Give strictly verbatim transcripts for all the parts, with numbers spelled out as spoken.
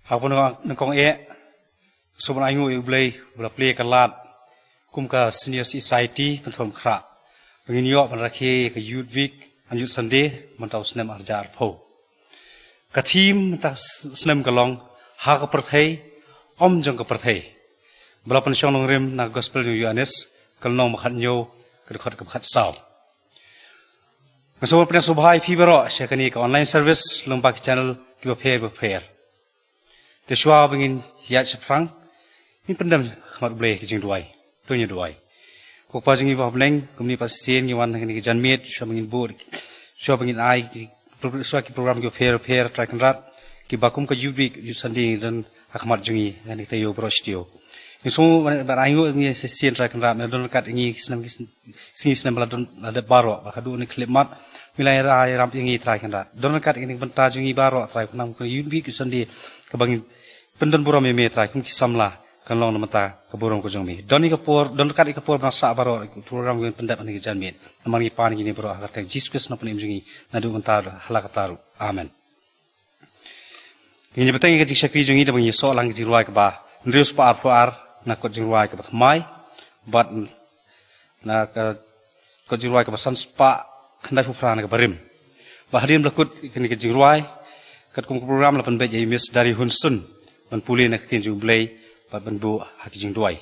Ha ka por nyngkong eh, sngewbha ban ainguh ïa U Blei ba la plie ka lad kum ka Senior Society Pynthorumkhrah ba ngin ïoh ban rakhe ïa ka Youth Week and Youth Sunday mynta u snem ar hajar arphew. Ka theme mynta s-, snem ka long Ha ka pyrthei ym jong ka pyrthei, ba la pynshong nongrim na ka Gospel jong u Ïoannis, ka lynnong ba khathynñiew, ka dkhot kaba khatsaw. Nga sngewbha ban pynïasngewbha ïa phi baroh sha kane ka online service lyngba ki channel kiba pher bapher. Te shuwa ba ngin ïaid shaphrang, ngin pyndem ha khmat U Blei ha ka jingduwai. To ngin duwai. Ko Kpa jong ngi ba ha bneng, kumne pat shisien ngi wan ha kane ka janmiet, shuwa ba ngin buh, shuwa ba ngin ai ki, shuwa ki program kiba pher bapher, Trai Kynrad, kiba kum ka Youth Week, Youth Sunday, don ha khmat jong ngi ha kane ka taïew baroh shi taïew. Ngi sngewbha ban ainguh ïa ngi shisien, Trai Kynrad, me don ryngkat ïa ngi ki snem, ki snem, sngi snem ba la don, la dep baroh, ba haduh kane ka khyllipmat me la ïarai ïarap ïa ngi, Trai Kynrad. Don ryngkat ïa kane ka bynta jong ngi baroh, Trai, khnang ba ka Youth Week, Youth Sunday kaba ngin pyndon burom ïa me, Trai, kum ki samla, kan long na ka bynta ka burom ka jong me. Don ïa ka por, don ryngkat ïa ka por ba sah baroh, program ba ngin pyndep ha kane ka janmiet. Namar ngi pan ïa kine baroh ha ka kyrteng Jisu Khrist, u nongpynim jong ngi, naduh mynta hala katta ruh. Amen. Ngin ïa bteng ïa ka jingshakri jong ngi da ba ngin ïasoh lang ka jingrwai kaba hynriew spah arphew ar na kot jingrwai kaba thymmai, bad na ka kot jingrwai kaba san spah khyndaiphew phra na kaba rim. Bad hadien ba la kut ïa kane ka jingrwai, katkum ka program la pynbeit ïa i Miss Dari Hunsun ban pule na ka ktien jong U Blei bad ban buh ha ki jingduwai.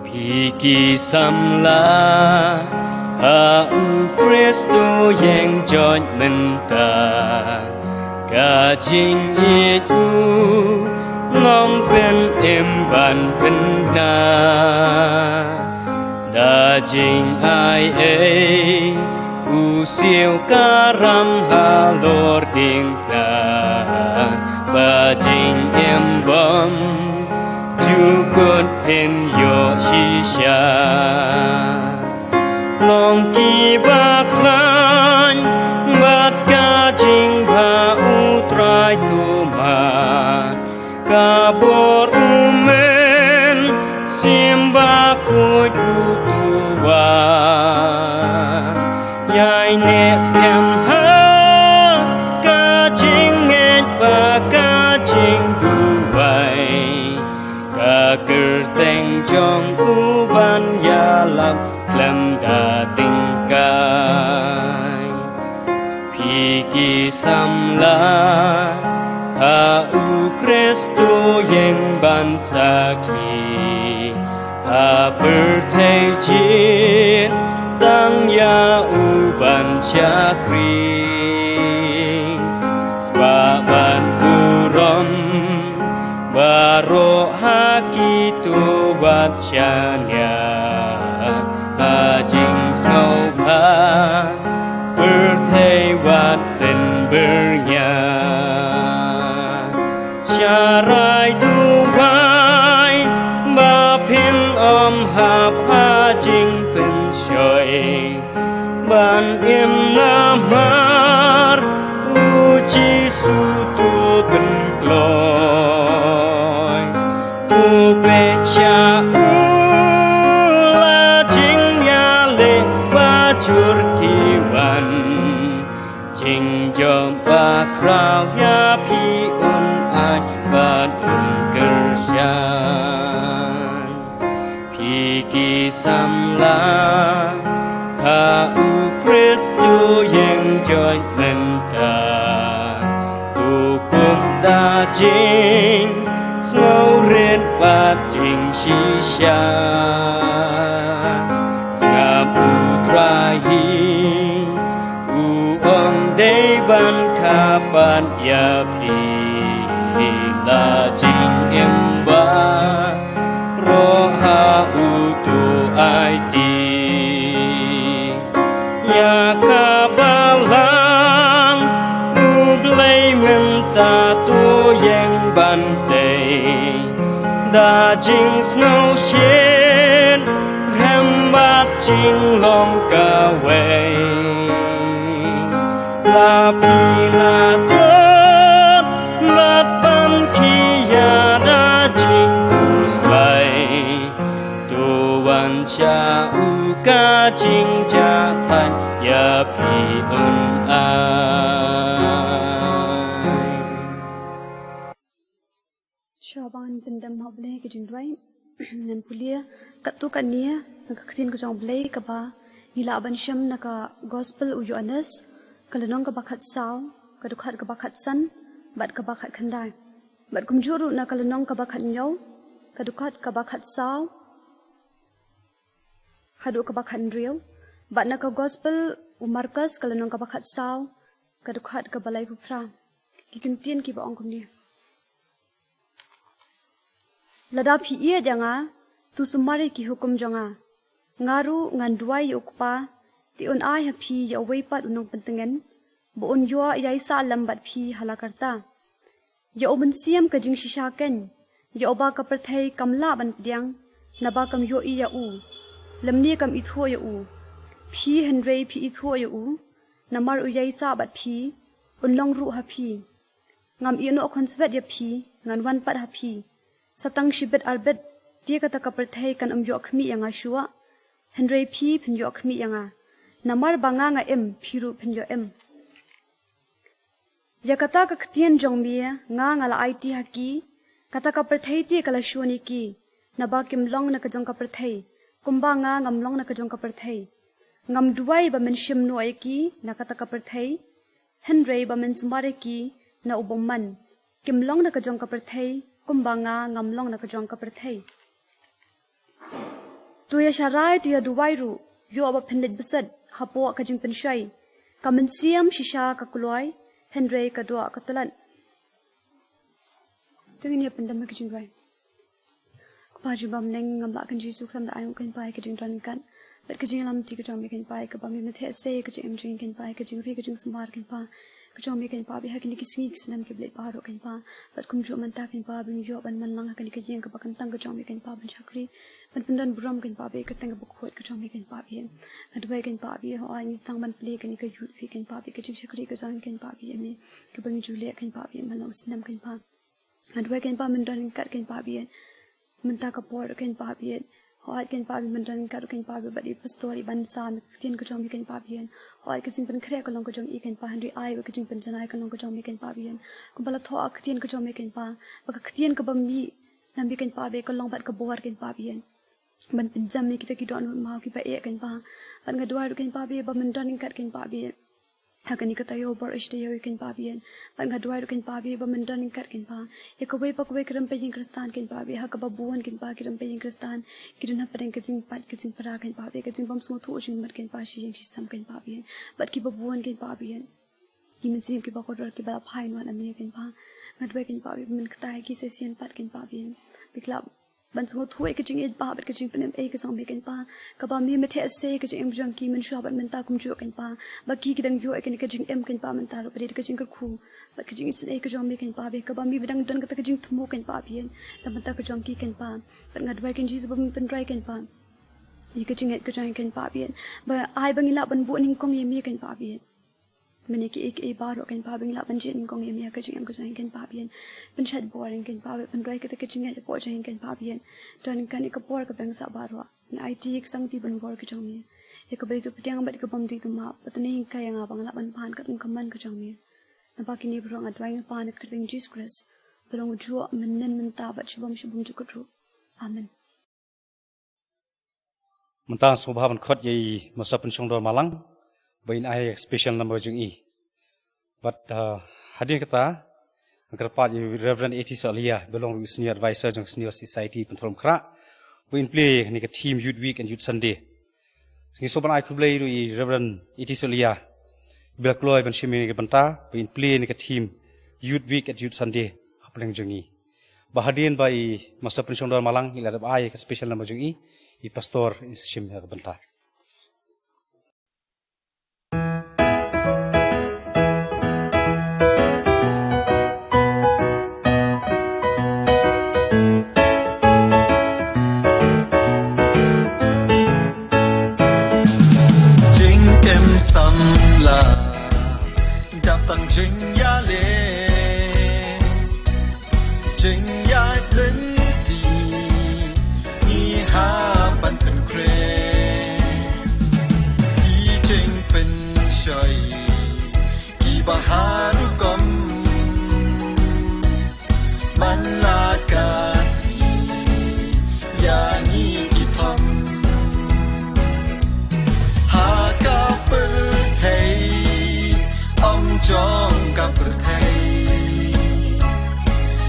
Phi ki samla ha U Khrist, to ïeng joit mynta, ka jingïeit u nongpynim ban pynbna. Da jingai ei u siew ka ram halor diengphna, ba jingim bymjukut phin ïoh shisha. Long kiba khlaiñ bad ka jingbha, U Trai, to mad ka bor u Mynsiem Bakhuid ruh, to wan ïaineh skhem ha ka jingngeit bad ka jingduwai, ka kyrteng jong u ban ïalap khlem da tyngkai. Phi ki samla ha U Khrist, to ïeng ban sakhi ha pyrthei jingtang ïa u ban shakri. Spah bad burom baroh ha ki, to wat shaniah ha jingsngewbha, pyrthei wat pynbyrngia. Sharai duwai ba phin ym hap ha jingpynshoi ban im, namar U Jisu to pynkloi. To peit sha u, la jingïaleh ba jur ki wan, jingjop ba khraw ïa phi un aiti bad un kyrshan. Phi ki samla ha U Khrist, to ïeng joit mynta, to kum da jingsngewrit bad jingshisha. Sngap, U Trai hi u ong dei ban kha pat ïa phi, la jingim baroh ha u to aiti. Ïa ka balang U Blei mynta to ïeng ban tei, da jingsngewsih rhem bad jinglong kawei. La phi la tlot bad ban khie ïa da jingkhuslai, to wan sha u ka Phi un ai. Shuwa ba ngan pyndem ha U Blei ka jingduwai, ngan pule katto katne na ka ktien ka jong U Blei kaba ngi lah ban shem na ka Gospel u Ïoannis, ka lynnong kaba khatsaw, ka dkhot kaba khatsan bad kaba khatkhyndai. Bad kumjuh ruh na ka lynnong kaba khathynñiew, ka dkhot kaba khatsaw haduh kaba khathynriew, bad na ka Gospel u Markos, ka lynnong kaba khatsaw, ka dkhot kaba laiphew phra. Ki kyntien kiba ong kumne: Lada phi ïeit ïa nga, to sumar ïa ki hukum jong nga. Nga ruh ngan duwai ïa U Kpa, te un ai ha phi ïa uwei pat u nongpyntngen, ba un ïoh ïaisah lem bad phi ha la karta. Ïa U Mynsiem ka jingshisha keiñ, ïa uba ka pyrthei kam lah ban pdiang, naba kam ïohi ïa u, lymne kam ithuh ïa u. Phi hynrei phi ithuh ïa u, namar u ïaisah bad phi, un long ruh ha phi. Ngam ïehnoh khonswet ïa phi, ngan wan pat ha phi. Sa tang shibit arbit, te kata ka pyrthei kan ym ïoh khmih ïa nga shuh, hynrei phi phin ïoh khmih ïa nga. Namar ba nga nga im, phi ruh phin ïoh im. Ïa kata ka ktien jong me nga nga la aiti ha ki, kata ka pyrthei te ka la shun ïa ki, naba kim long na ka jong ka pyrthei, kumba nga ngam long na ka jong ka pyrthei. Ngam duwai ba men shim noh ïa ki na kata ka pyrthei, hynrei ba men sumar ïa ki na u bymman. Kim long na ka jong ka pyrthei, kumba nga ngam long na ka jong ka pyrthei. To ïa sharai, to ïa duwai ruh, ïoh ba phin leit bsut hapoh ka jingpynshoi. Ka mynsiem shisha ka kloi, hynrei ka doh ka tlot. To ngin ïa pyndem ha ka jingduwai. Kpa jong U Blei, ngam lah kynjah shuh khlem da ai nguh keiñ Pa ïa ka jingdon ryngkat bad ka jingïalam lynti ka jong me keiñ Pa, ïa kaba me, me theh sei ïa ka jingim jong ngi keiñ Pa, ïa ka jingri ka jingsumar keiñ Pa, ka jong me keiñ Pa, bad ha kine ki sngi ki snem kiba leit baroh keiñ Pa. Bad kumjuh mynta keiñ Pa, ba ngin ïoh ban man lang ha kane ka ïing kaba kyntang ka jong me keiñ Pa, ban shakri, ban pyndon burom keiñ Pa, bad ïa ka kyrteng kaba khuid ka jong me keiñ Pa, bad ïa, nga duwai keiñ Pa, bad ïa, hooid, ngi sdang ban plie kane ka Youth Week keiñ Pa, bad ïa ka jingshakri ka jong keiñ Pa, bad ïa me, kaba ngi ju leh keiñ Pa, bad ïa, man la u snem keiñ Pa. Nga duwai keiñ Pa, men don ryngkat keiñ Pa, bad ïa mynta ka por keiñ Pa, bad ïa, hooid keiñ Pa, bad men don ryngkat keiñ Pa, bad ïa i pastor, i Ban Sa, me, ka ktien ka jong me keiñ Pa, bad ïa, hooid ka jingpynkhreh ka long ka jong i keiñ Pa, hynrei ai ba ka jingpynjanai ka long ka jong me keiñ Pa, bad ïa, kumba la thoh ha ka ktien ka jong me keiñ Pa, ba ka ktien kaba mih na me keiñ Pa, bad ka long bad ka bor keiñ Pa, bad ïa, ban pynjem ïa kita ki dohnud maw kiba eh keiñ Pa. Bad nga duwai ruh keiñ Pa, bad ïa, ba men don ryngkat keiñ Pa, bad ïa, ha kane ka taïew bor shi taïew keiñ Pa, bad ïa, bad nga duwai ruh keiñ Pa, bad ïa, ba men don ryngkat keiñ Pa, ïa kawei pa kawei ka rympei ïing Khristan keiñ Pa, bad ïa, ha kaba bun keiñ Pa ki rympei ïing Khristan ki don hapdeng ka jingpait ka jingpra keiñ Pa, bad ïa, ka jingbym sngewthuh jingmut keiñ Pa, shi ïing shi sem keiñ Pa, bad ïa, bad kiba bun keiñ Pa, bad ïa, ki mynsiem kiba kordor kiba la phai noh na me keiñ Pa. Nga duwai keiñ Pa, bad ïa, ba men ktai ki sa shisien pat keiñ Pa, bad ïa, ba ki lah ban sngewthuh ïa ka jingïeit bad ka jingpynim ei ka jong me keiñ Pa, kaba me, me theh sei ïa ka jingim jong ki mynshuwa bad mynta kumjuh keiñ Pa, ba ki, ki dang ïoh ïa kane ka jingim keiñ Pa mynta ruh, bad ïa ka jingkyrkhu bad ka jingisynei ka jong me keiñ Pa, bad ïa, kaba me, ba dang don kata ka jingthmu keiñ Pa, bad ïa, na bynta ka jong ki keiñ Pa. Bad nga duwai keiñ Jisu ba men pynroi keiñ Pa ïa ka jingngeit ka jong ngi keiñ Pa, bad ïa, ba ai ba ngin lah ban buh nyngkong ïa me keiñ Pa, bad ïa, mynne kiei kiei baroh keiñ Pa, ba ngin lah ban jied nyngkong ïa me ha ka jingim ka jong ngi keiñ Pa, bad ïa, pynshait bor ïa ngi keiñ Pa, bad pynroi kata ka jingngeit hapoh jong ngi keiñ Pa, bad ïa, don ryngkat ïa ka bor kaba ngi sah baroh. Ngi aiti ïa ka sangti ban bor ka jong me, ïa kaba dei to pdiang bad ïa ka bym dei to map, bad to nang hikai ïa nga ba ngan lah ban pan katkum ka mon ka jong me. Naba kine baroh nga duwai, nga pan ha ka kyrteng Jisu Khrist, ba long ujuh mynnin mynta bad shibun shibun jukut ruh. Amen. Mynta sngewbha ban khot ïa i Master Pynshongdor Malang ba in ai special number jong i. Bad, uh, hadien kata, nga kyrpad ïa i Reverend A T Solia, ba long ruh i Senior Advisor jong Senior Society Pynthorumkhrah, ba in plie ïa kane ka theme Youth Week and Youth Sunday. Ngi sngewbha ban ai khublei ruh ïa i Reverend A T Solia, ba la kloi ban shim ïa kane ka bynta ba in plie ïa kane ka theme Youth Week and Youth Sunday hapdeng jong ngi. Ba hadien ba i Master Pynshongdor Malang i la dep ai ïa ka special number jong i, i Pastor in sa shim ïa ka bynta. Jingim samla dap tang jingïaleh, jingïaid lynti ngi hap ban pynkhreh. pyrthei.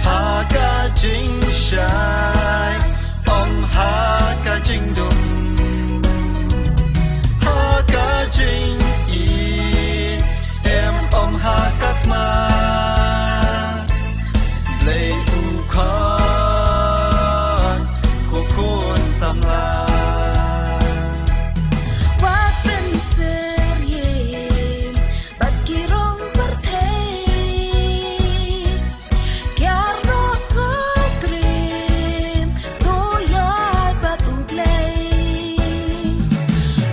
Ha ka jingshai, ym ha ka jingdum. Ha ka jingïeit, em ym ha ka thma. Blei u khot, ko khun samla. Wat pynsyriem bad ki rong pyrthei. Kiar noh sngewtriem, to ïaid bad U Blei.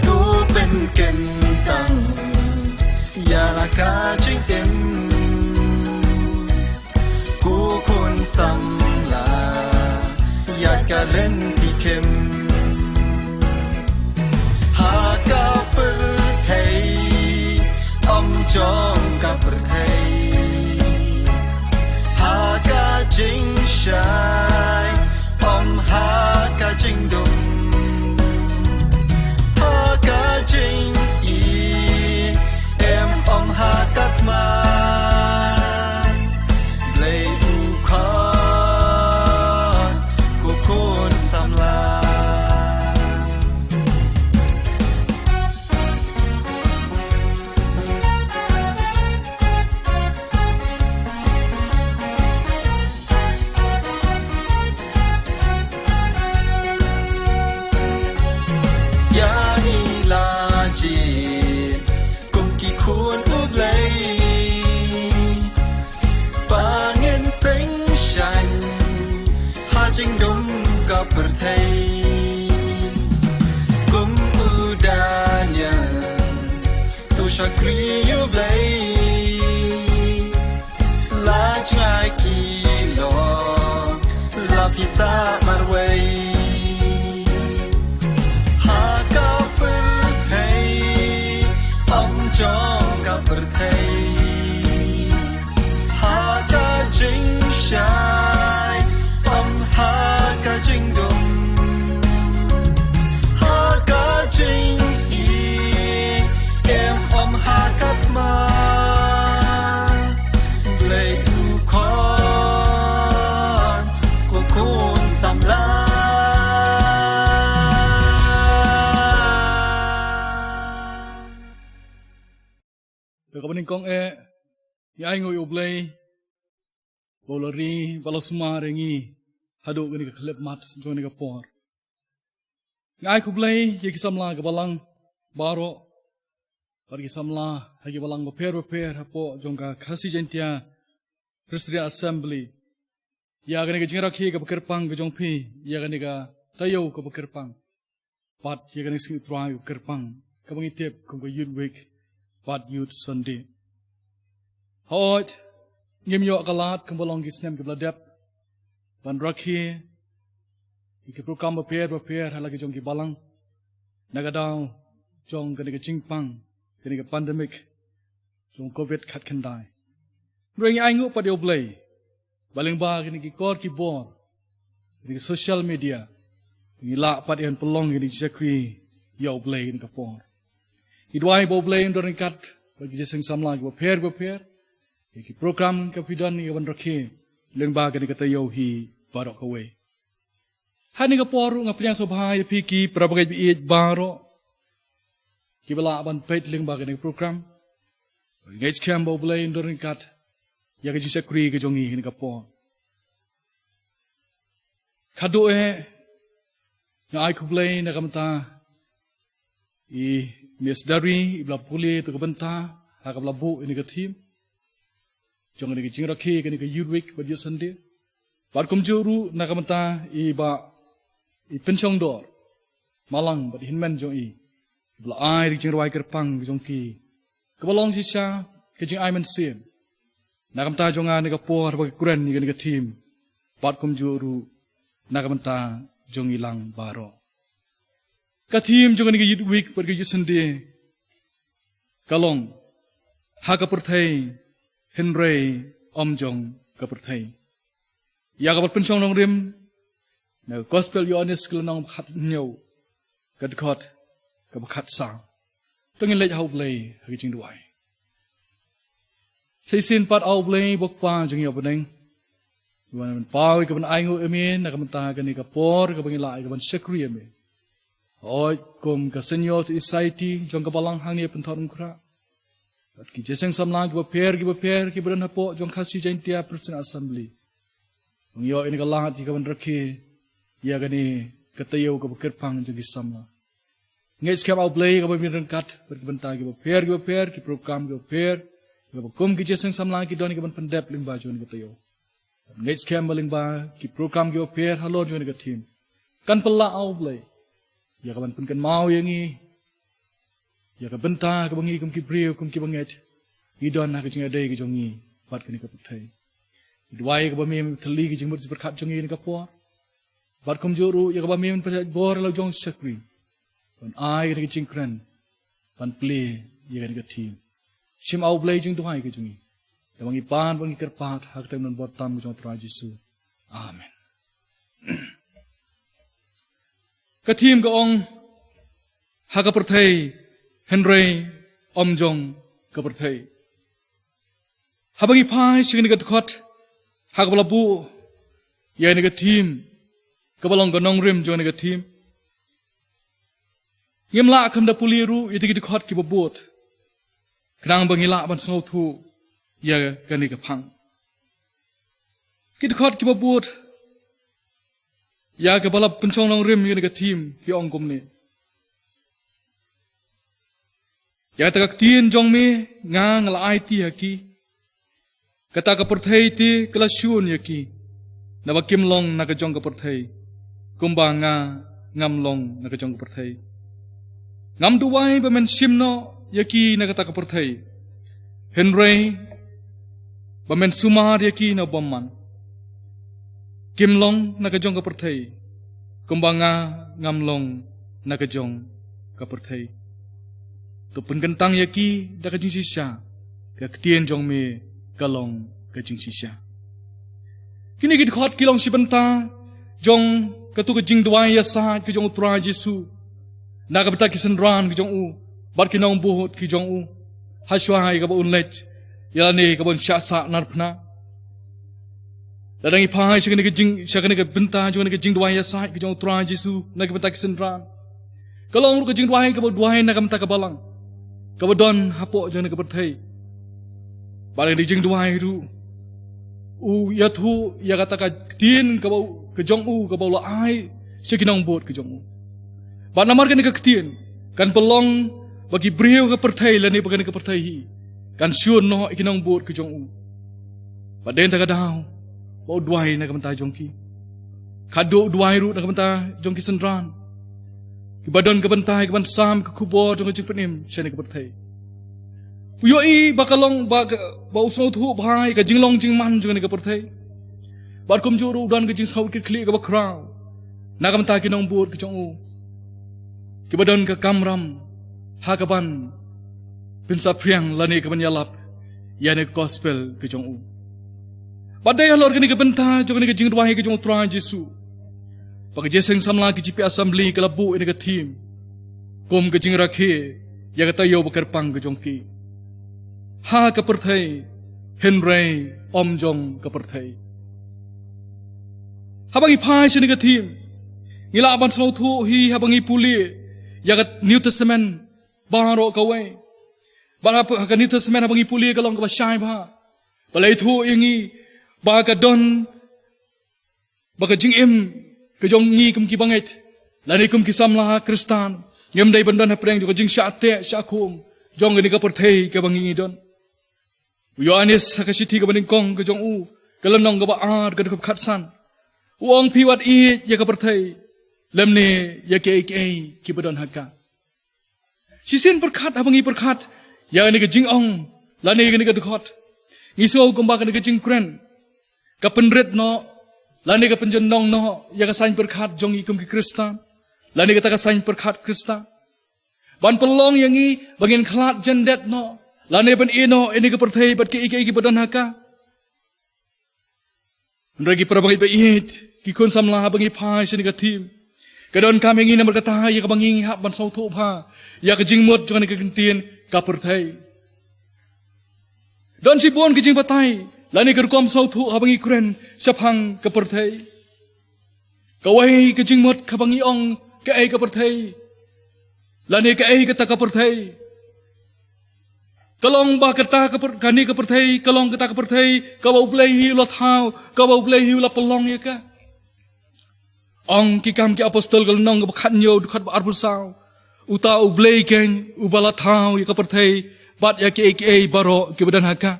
To pynkyntang ïa la ka jingim. Ko khun samla, ïa ka lynti khim. Ha ka pyrthei, ym jong ka pyrthei. Ha ka jingshai, ym ha ka jingdum. Ha ka jingïeit, em ym ha ka thma. Blei u khot, ko khun samla. Ïa ngi la jied kum ki khun U Blei. Ba ngin tyngshaiñ ha jingdum ka pyrthei. Kum u Daniel, to shakri U Blei. La jngai ki lok, la pisa marwei. Ha ka pyrthei, ym jong ka pyrthei. Ha ka jingshai, ym ha ka jingdum. Ha ka jingïeit, em ym ha ka thma. Blei u khot, ko khun samla. Ïa kaba nyngkong eh, ngi ai nguh ïa U Blei ba u la ri, ba u la sumar ïa ngi haduh kane ka khyllipmat jong kane ka por. Ngi ai khublei ïa ki samla ki balang baroh, bad ki samla ha ki balang bapher bapher hapoh jong ka Khasi Jaintia Presbyterian Assembly, ïa kane ka jingrakhe kaba kyrpang ka jong phi, ïa kane ka taïew kaba kyrpang, bad ïa kane ka sngi U Trai kaba kyrpang, kaba ngi tip kum ka Youth Week bad Youth Sunday. Hooid, ngim ïoh ka lad kumba long ki snem kiba la dep ban rakhe ïa ki program bapher bapher ha la ki jong ki balang, na ka daw jong kane ka jingpang, kane ka pandemic jong Covid khatkhyndai. Hynrei ngi ai nguh pat ïa U Blei ba lyngba kine ki kor ki bor, kine ki social media, ngi lah pat ïa ban pynlong kine ki shakri ïa U Blei kane ka por. Ngi duwai ba U Blei un don ryngkat bad ki jingïaseng samla kiba pher bapher, ïa ki program kiba phi don ïa ban rakhe lyngba kane ka taïew hi baroh kawei. Ha kane ka por ruh nga pdiang sngewbha ïa phi ki para bangeit ba ïeit baroh kiba lah ban peit lyngba kane ka program. Ngeit skhem ba U Blei un don ryngkat ïa ka jingshakri ka jong ngi ha kane ka por. Khadduh eh, nga ai khublei na ka bynta i Miss Dari, iba la pule ïa ka bynta ha kaba la buh ïa kane ka theme jong kane ka jingrakhe, kane ka Youth Week bad Youth Sunday. Bad kumjuh ruh na ka bynta i Bah, i Pynshong Dor Malang bad i hynmen jong i, iba la ai ïa ka jingrwai kyrpang ka jong ki, kaba long shisha ka jingai mynsiem na ka bynta jong nga ha kane ka por ba ki kren ïa kane ka theme. Bad kumjuh ruh na ka bynta jong ngi lang baroh. Ka theme jong kane ka Youth Week bad ka Youth Sunday ka long, ha ka pyrthei hynrei ym jong ka pyrthei. Ïa kaba pynshong nongrim na ka Gospel Ïoannis ka lynnong ba khathynñiew, ka dkhot kaba khatsaw. To ngin leit ha U Blei ha ka jingduwai. Shisien pat, A U Blei, U Kpa jong ngi uba ha bneng, ïa kaban paw, ïa kaban ainguh ïa me na ka bynta kane ka por kaba ngi lah ïa kaban shakri ïa me. Hooid, kum ka Senior Society jong ka Balang hangne Pynthorumkhrah, bad ki jingïaseng samla kiba pher kiba pher kiba don hapoh jong Khasi Jaintia President Assembly, ngi ïoh ïa ka lad ïa kaban rakhe ïa kane ka taïew kaba kyrpang jong ki samla. Ngeit skhem, A U Blei, kaba me ryngkat bad ki bynta kiba pher kiba pher, ki program kiba pher, kaba kum ki jingïaseng samla ki don ïa kaban pyndep lyngba jong kane ka taïew. Ngeit skhem ba lyngba ki program kiba pher halor jong kane ka theme, kan pynlah, A U Blei, ïa kaban pynkynmaw ïa ngi ïa ka bynta kaba ngi kum ki briew, kum ki bangeit, ngi don ha ka jingïadei ka jong ngi bad kane ka pyrthei. Ngi duwai ïa kaba me thylli ki jingmut jingpyrkhat jong ngi ha kane ka por, bad kumjuh ruh ïa kaba me pynjah bor la jong shakri, ban ai ïa ka jingkren ban plie ïa kane ka theme. Shim, A U Blei, jingduwai ka jong ngi, da ba ngi pan, ba ngi kyrpad ha ka kyrteng nongburom tam ka jong U Trai Jisu. Amen. Ka theme ka ong, ha ka pyrthei hynrei ym jong ka pyrthei. Haba ngi phai sha kane ka dkhot ha kaba la buh ïa kane ka theme, kaba long ka nongrim jong kane ka theme, ngim lah kham da pule ruh ïa kita ki dkhot kiba bud, khnang ba ngi lah ban sngewthuh ïa kane ka phang. Ki dkhot kiba bud ïa kaba la pynshong nongrim ïa kane ka theme ki ong kumne: Ïa kata ka ktien jong me nga, nga la aiti ha ki. Kata ka pyrthei te ka la shun ïa ki, naba kim long na ka jong ka pyrthei, kumba nga ngam long na ka jong ka pyrthei. Ngam duwai ba men shim noh ïa ki na kata ka pyrthei, hynrei ba men sumar ïa ki na u bymman. Kim long na ka jong ka pyrthei, kumba nga ngam long na ka jong ka pyrthei. To pynkyntang ïa ki da ka jingshisha, ka ktien jong me ka long ka jingshisha. Kine ki dkhot ki long shi bynta jong katu ka jingduwai ïasaid ka jong U Trai Jisu na ka bynta ki synran ki jong u bad ki nongbud ki jong u, ha shwa ïa kaba un leit ïa lane kaba un shah sah narphna. Lada ngi phai sha kane ka jing, sha kane ka bynta jong kane ka jingduwai ïasaid ka jong U Trai Jisu na ka bynta ki synran, ka long ruh ka jingduwai kaba duwai na ka bynta ka Balang kaba don hapoh jong kane ka pyrthei. Bad kane ka jingduwai ruh u ïathuh ïa kata ka ktien kaba, ka jong u kaba u la ai sha ki nongbud ki jong u. Bad namar kane ka ktien kan pynlong ba ki briew ka pyrthei lane ba kane ka pyrthei hi kan shun noh ïa ki nongbud ki jong u. Bad dei na kata ka daw ba u duwai na ka bynta jong ki. Khadduh u duwai ruh na ka bynta jong ki synran kiba don ka bynta ïa kaban sam ka khubor jong ka jingpynim sha kane ka pyrthei. U ïohi ba ka long ba ka, ba u sngewthuh bha ïa ka jinglong jingman jong kane ka pyrthei. Bad kumjuh ruh u don ka jingsngewthuh kit khlieh kaba khraw na ka bynta ki nongbud ki jong u kiba don ka kamram ha kaban pynsaphriang lane kaban ïalap ïa kane ka gospel ka jong u. Bad dei halor kane ka bynta jong kane ka jingduwai ka jong U Trai Jisu ba ka Jingïaseng Samla K J P Assembly ka la buh ïa kane ka theme kum ka jingrakhe ïa ka taïew ba kyrpang ka jong ki. Ha ka pyrthei hynrei ym jong ka pyrthei. Haba ngi phai sha kane ka theme, ngi lah ban sngewthuh hi haba ngi pule ïa ka New Testament baroh kawei. Bad ha ka New Testament haba ngi pule ka long kaba shai bha. Ba la ïathuh ïa ngi ba ka don ba ka jingim ka jong ngi kum ki bangeit lane kum ki samla Khristan ngim dei ban don hapdeng jong ka jingshah teh shah khum jong kane ka pyrthei kaba ngi don. U Ïoannis ha ka shithi kaba nyngkong ka jong u, ka lynnong kaba ar, ka dkhot khatsan, u ong: Phi wat ïeit ïa ka pyrthei lymne ïa kiei kiei kiba don ha ka. Shisien pyrkhat, haba ngi pyrkhat ïa kane ka jingong lane ïa kane ka dkhot, ngi sngew kumba kane ka jingkren ka pynrit noh lane ka pynjyndong noh ïa ka saiñ pyrkhat jong ngi kum ki Khristan lane kata ka saiñ pyrkhat Khristan. Ban pynlong ïa ngi ba ngin khlad jyndet noh lane ban ïeh noh ïa kane ka pyrthei bad kiei kiei kiba don ha ka. Hynrei ki para bangeit ba ïeit, ki khun samla, haba ngi phai sha kane ka theme, ka donkam ïa ngi namar kata ïa kaba ngi hap ban sngewthuh bha ïa ka jingmut jong kane ka ktien ka pyrthei. Don shibun ki jingbatai lane ki rukom sngewthuh haba ngi kren shaphang ka pyrthei. Kawei ka jingmut haba ngi ong kaei ka pyrthei lane kaei kata ka pyrthei, ka long ba kata ka pyrthei, kane ka pyrthei ka long kata ka pyrthei kaba U Blei hi u la thaw, kaba U Blei hi u la pynlong ïa ka. Ong Ki Kam ki Apostol ka lynnong kaba khathynñiew, dkhot ba arphew saw, uta U Blei keiñ uba la thaw ïa ka pyrthei bad ïa kiei kiei baroh kiba don ha ka.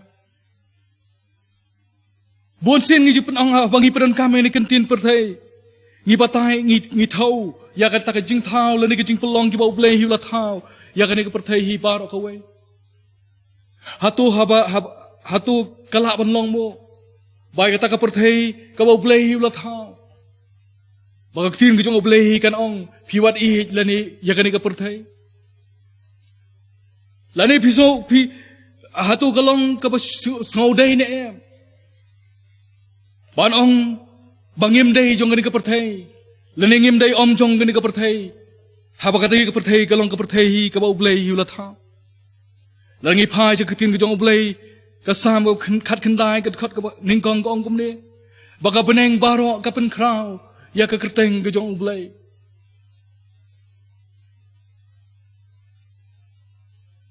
Bun sien ngi ju pynong haba ngi pyndonkam ïa kane ka ktien pyrthei, ngi batai, ngi, ngi thaw ïa kata ka jingthaw lane ka jingpynlong kiba U Blei hi u la thaw ïa kane ka pyrthei hi baroh kawei. Hato haba, haba, hato ka lah ban long mo ba ïa kata ka pyrthei kaba U Blei hi u la thaw, ba ka ktien ka jong U Blei hi kan ong, phi wat ïeit lane ïa kane ka pyrthei? Lane phi sngew, phi, hato ka long kaba sngew, sngew dei ne em ban ong ba ngim dei jong kane ka pyrthei lane ngim dei ym jong kane ka pyrthei, haba kata ka pyrthei ka long ka pyrthei hi kaba U Blei hi u la thaw? Lada ngi phai sha ka ktien ka jong U Blei, ka Salm kaba khat khyndai, ka dkhot kaba nyngkong ka ong kumne, ba ka bneng baroh ka pynkhraw ïa ka kyrteng ka jong U Blei.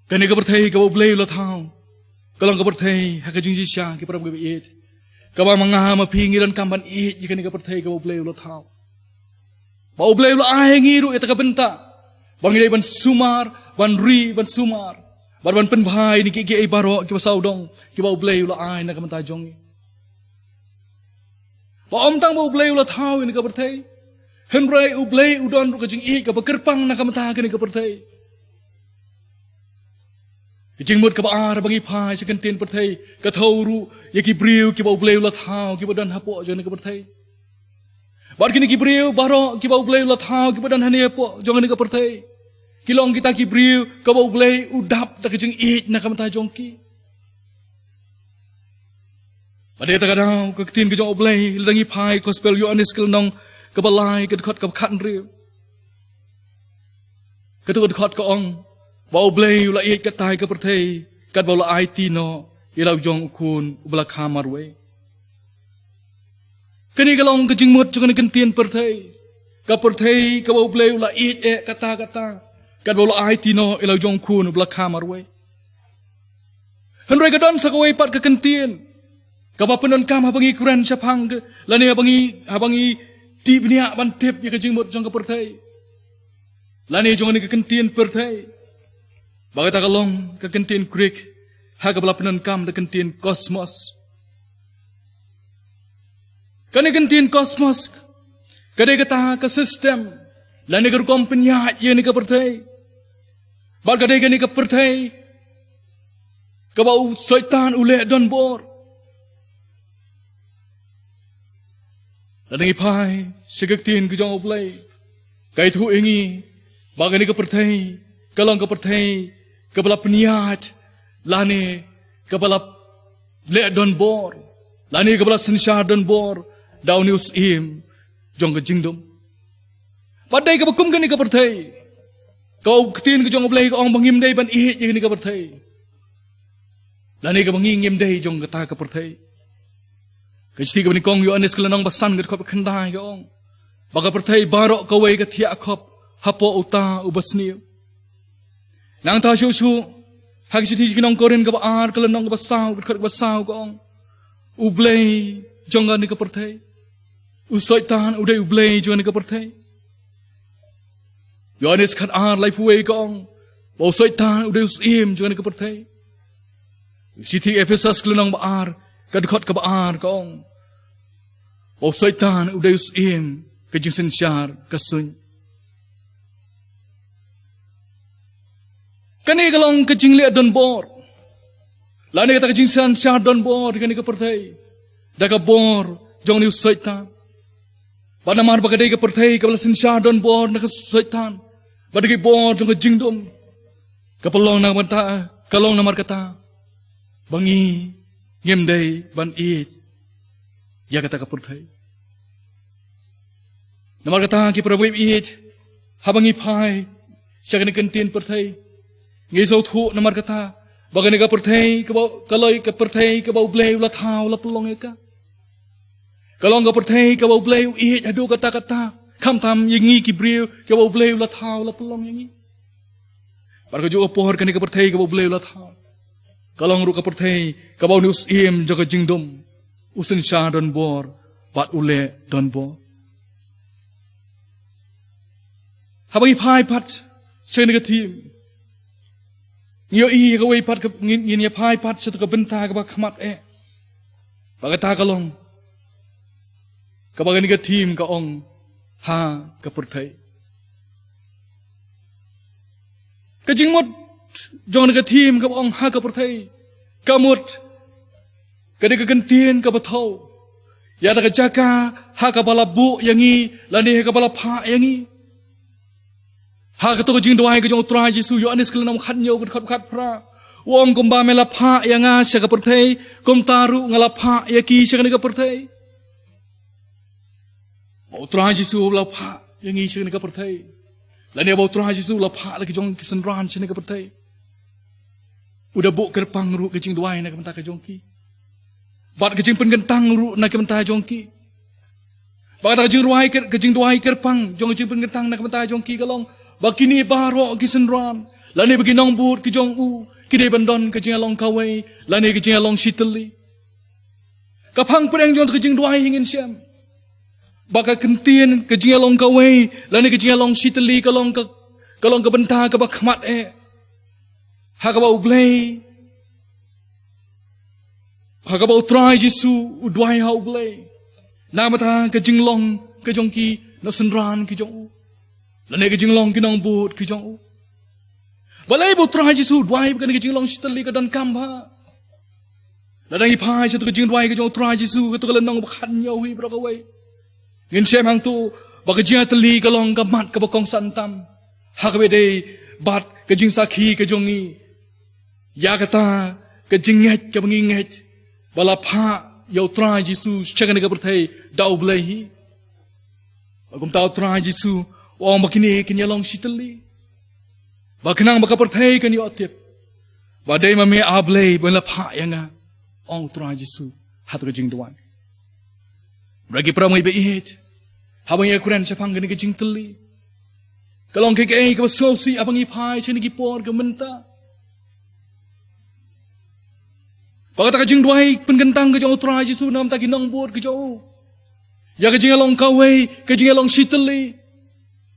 Kane ka pyrthei kaba U Blei u la thaw ka long ka pyrthei ha ka jingshisha, ki para bangeit, kaba ma nga ma phi ngi donkam ban ïeit ïa kane ka pyrthei kaba U Blei u la thaw. Ba U Blei u la ai ha ngi ruh ïa kata ka bynta ba ngi dei ban sumar, ban ri, ban sumar, bad ban pynbha ïa kine kiei kiei baroh kiba sawdong kiba U Blei u la ai na ka bynta jong ngi. Ba ym tang ba U Blei u la thaw ïa kane ka pyrthei, hynrei U Blei u don ruh ka jingïeit kaba kyrpang na ka bynta kane ka pyrthei. Ka jingmut kaba ar, ba ngi phai sha ka ktien pyrthei, ka thaw ruh ïa ki briew kiba U Blei u la thaw kiba don hapoh jong kane ka pyrthei. Bad kine ki briew baroh kiba U Blei u la thaw kiba don hangne hapoh jong kane ka pyrthei, ki long kita ki briew kaba U Blei u dap da ka jingïeit na ka bynta jong ki. Bad ïa kata ka daw ka ktien ka jong U Blei, lada ngi phai Gospel Ïoannis ka lynnong kaba lai, ka dkhot kaba khathynriew, kato ka dkhot ka ong ba U Blei u la ïeit katta ïa ka pyrthei katba u la aiti noh ïa la u jong u Khun uba la kha marwei. Kane ka long ka jingmut jong kane ka ktien pyrthei. Ka pyrthei kaba U Blei u la ïeit eh katta katta katba u la aiti noh ïa la u jong u Khun uba la kha marwei. Hynrei ka don sa kawei pat ka ktien kaba pyndonkam haba ngi kren shaphang ka, lane haba ngi, haba ngi tip bniah ban tip ïa ka jingmut jong ka pyrthei lane jong kane ka ktien pyrthei, ba kata ka long ka ktien Greek ha kaba la pyndonkam da ka ktien cosmos. Kane ka ktien cosmos ka dei kata ka system lane ka rukom pynïaid ïa kane ka pyrthei. Bad ka dei kane ka pyrthei kaba u Soitan u leh donbor. Lada ngi phai sha ka ktien ka jong U Blei, ka ïathuh ïa ngi ba kane ka pyrthei ka long ka pyrthei kaba la pynïaid lane kaba la leh donbor lane kaba la synshar donbor da une u Syiem jong ka jingdum. Bad dei kaba kum kane ka pyrthei, ka ktien ka jong U Blei ka ong ba ngim dei ban ïeit ïa kane ka pyrthei lane kaba ngi ngim dei jong kata ka pyrthei. Ka shithi kaba nyngkong Ïoannis ka lynnong ba san, ka dkhot ba khyndai ka ong ba ka pyrthei baroh kawei ka thiah khop hapoh uta uba sniew. Nangta shuh shuh ha ka shithi ki nong Korinth kaba ar, ka lynnong kaba saw, ka dkhot kaba saw ka ong, U blei jong kane ka pyrthei, u Soitan u dei u blei jong kane ka pyrthei. Ïoannis khat ar, laiphew wei ka ong ba u Soitan u dei u syiem jong kane ka pyrthei. Shithi Ephesos ka lynnong ba ar, ka dkhot kaba ar ka ong ba u Soitan u dei u syiem ka jingsynshar ka suiñ. Kane ka long ka jingleh donbor lane kata ka jingsynshar donbor kane ka pyrthei da ka bor jong une u Soitan. Bad namar ba ka dei ka pyrthei kaba la synshar donbor na ka Soitan bad da ka bor jong ka jingdum, ka pynlong namar kata, ka long namar kata ba ngi ngim dei ban ïeit ïa kata ka pyrthei. Namar kata ki para bangeit, haba ngi phai sha kane ka ktien pyrthei, ngi sngewthuh namar kata Ba kane ka pyrthei kaba, ka long ka pyrthei kaba U Blei u la thaw, la pynlong ïa ka. Ka long ka pyrthei kaba U Blei u ïeit haduh katta katta. Khamtam ïa ngi ki briew kaba U Blei u la thaw, la pynlong ïa ngi. Bad ka juh ka por kane ka pyrthei kaba U Blei u la thaw, ka long ruh ka pyrthei kaba une u Syiem jong ka jingdum u synshar donbor bad u leh donbor. Haba ngi phai pat sha kane ka theme, ngi ïohi kawei pat ka, ngin, ngin ïa phai pat sha katu ka bynta kaba khmat eh. Ba kata ka long kaba kane ka theme ka ong, ha ka pyrthei. Ka jingmut jong kane ka theme kaba ong ha ka pyrthei, ka mut ka dei ka kyntien kaba thew ïa kata ka jaka ha kaba la buh ïa ngi lane ha kaba la phah ïa ngi. Ha katu ka jingduwai ka jong U Trai Jisu, Ïoannis ka lynnong khathynñiew ka dkhot khatphra, u ong, kumba me la phah ïa nga sha ka pyrthei, kumta ruh nga la phah ïa ki sha kane ka pyrthei. Ba U Trai Jisu u la phah ïa ngi sha kane ka pyrthei, lane ba U Trai Jisu u la phah la ki jong ki synran sha kane ka pyrthei, u da buh kyrpang ruh ka jingduwai na ka bynta ka jong ki, bad ka jingpynkyntang ruh na ka bynta jong ki. Ba kata ka jingduwai kyr-, ka jingduwai kyrpang jong ka jingpynkyntang na ka bynta jong ki ka long ba kine baroh ki synran lane ba ki nongbud ki jong u ki dei ban don ka jingïalong kawei lane ka jingïalong shitylli. Ka phang pdeng jong kata ka jingduwai hi ngin shem ba ka kyntien ka jingïalong kawei lane ka jingïalong shitylli ka long ka, ka long ka bynta kaba khmat eh, ha kaba U Blei, ha kaba U Trai Jisu u duwai ha U Blei na ka bynta ka jinglong ka jong ki nongsynran ki jong u, lane ka jinglong ki nongbud ki jong u. Balei ba U Trai Jisu u duwai ba kane ka jinglong shitylli ka donkam bha? Lada ngi phai sha katu ka jingduwai ka jong U Trai Jisu, katu ka lynnong ba khathynñiew hi baroh kawei, ngin shem hangtu ba ka jingïatylli ka long ka mat kaba kongsan tam ha kaba ïadei bad ka jingsakhi ka jong ngi ïa kata ka jingngeit kaba ngi ngeit ba la phah ïa U Trai Jisu sha kane ka pyrthei da U Blei hi. Bad kumta U Trai Jisu u ong ba kine kin ïalong shitylli, ba khnang ba ka pyrthei kan ïoh tip ba dei ma me, A Blei, ba me la phah ïa nga, ong U Trai Jisu ha katu ka jingduwai. Bad ki para bangeit ba ïeit, haba ngi ïakren shaphang kane ka jingtylli, ka long kaei kaei kaba sngewsih haba ngi phai sha kine ki por ka mynta? Ba kata ka jingduwai pynkyntang ka jong U Trai Jisu na ka bynta ki nongbud ki jong u ïa ka jingïalong kawei, ka jingïalong shitylli,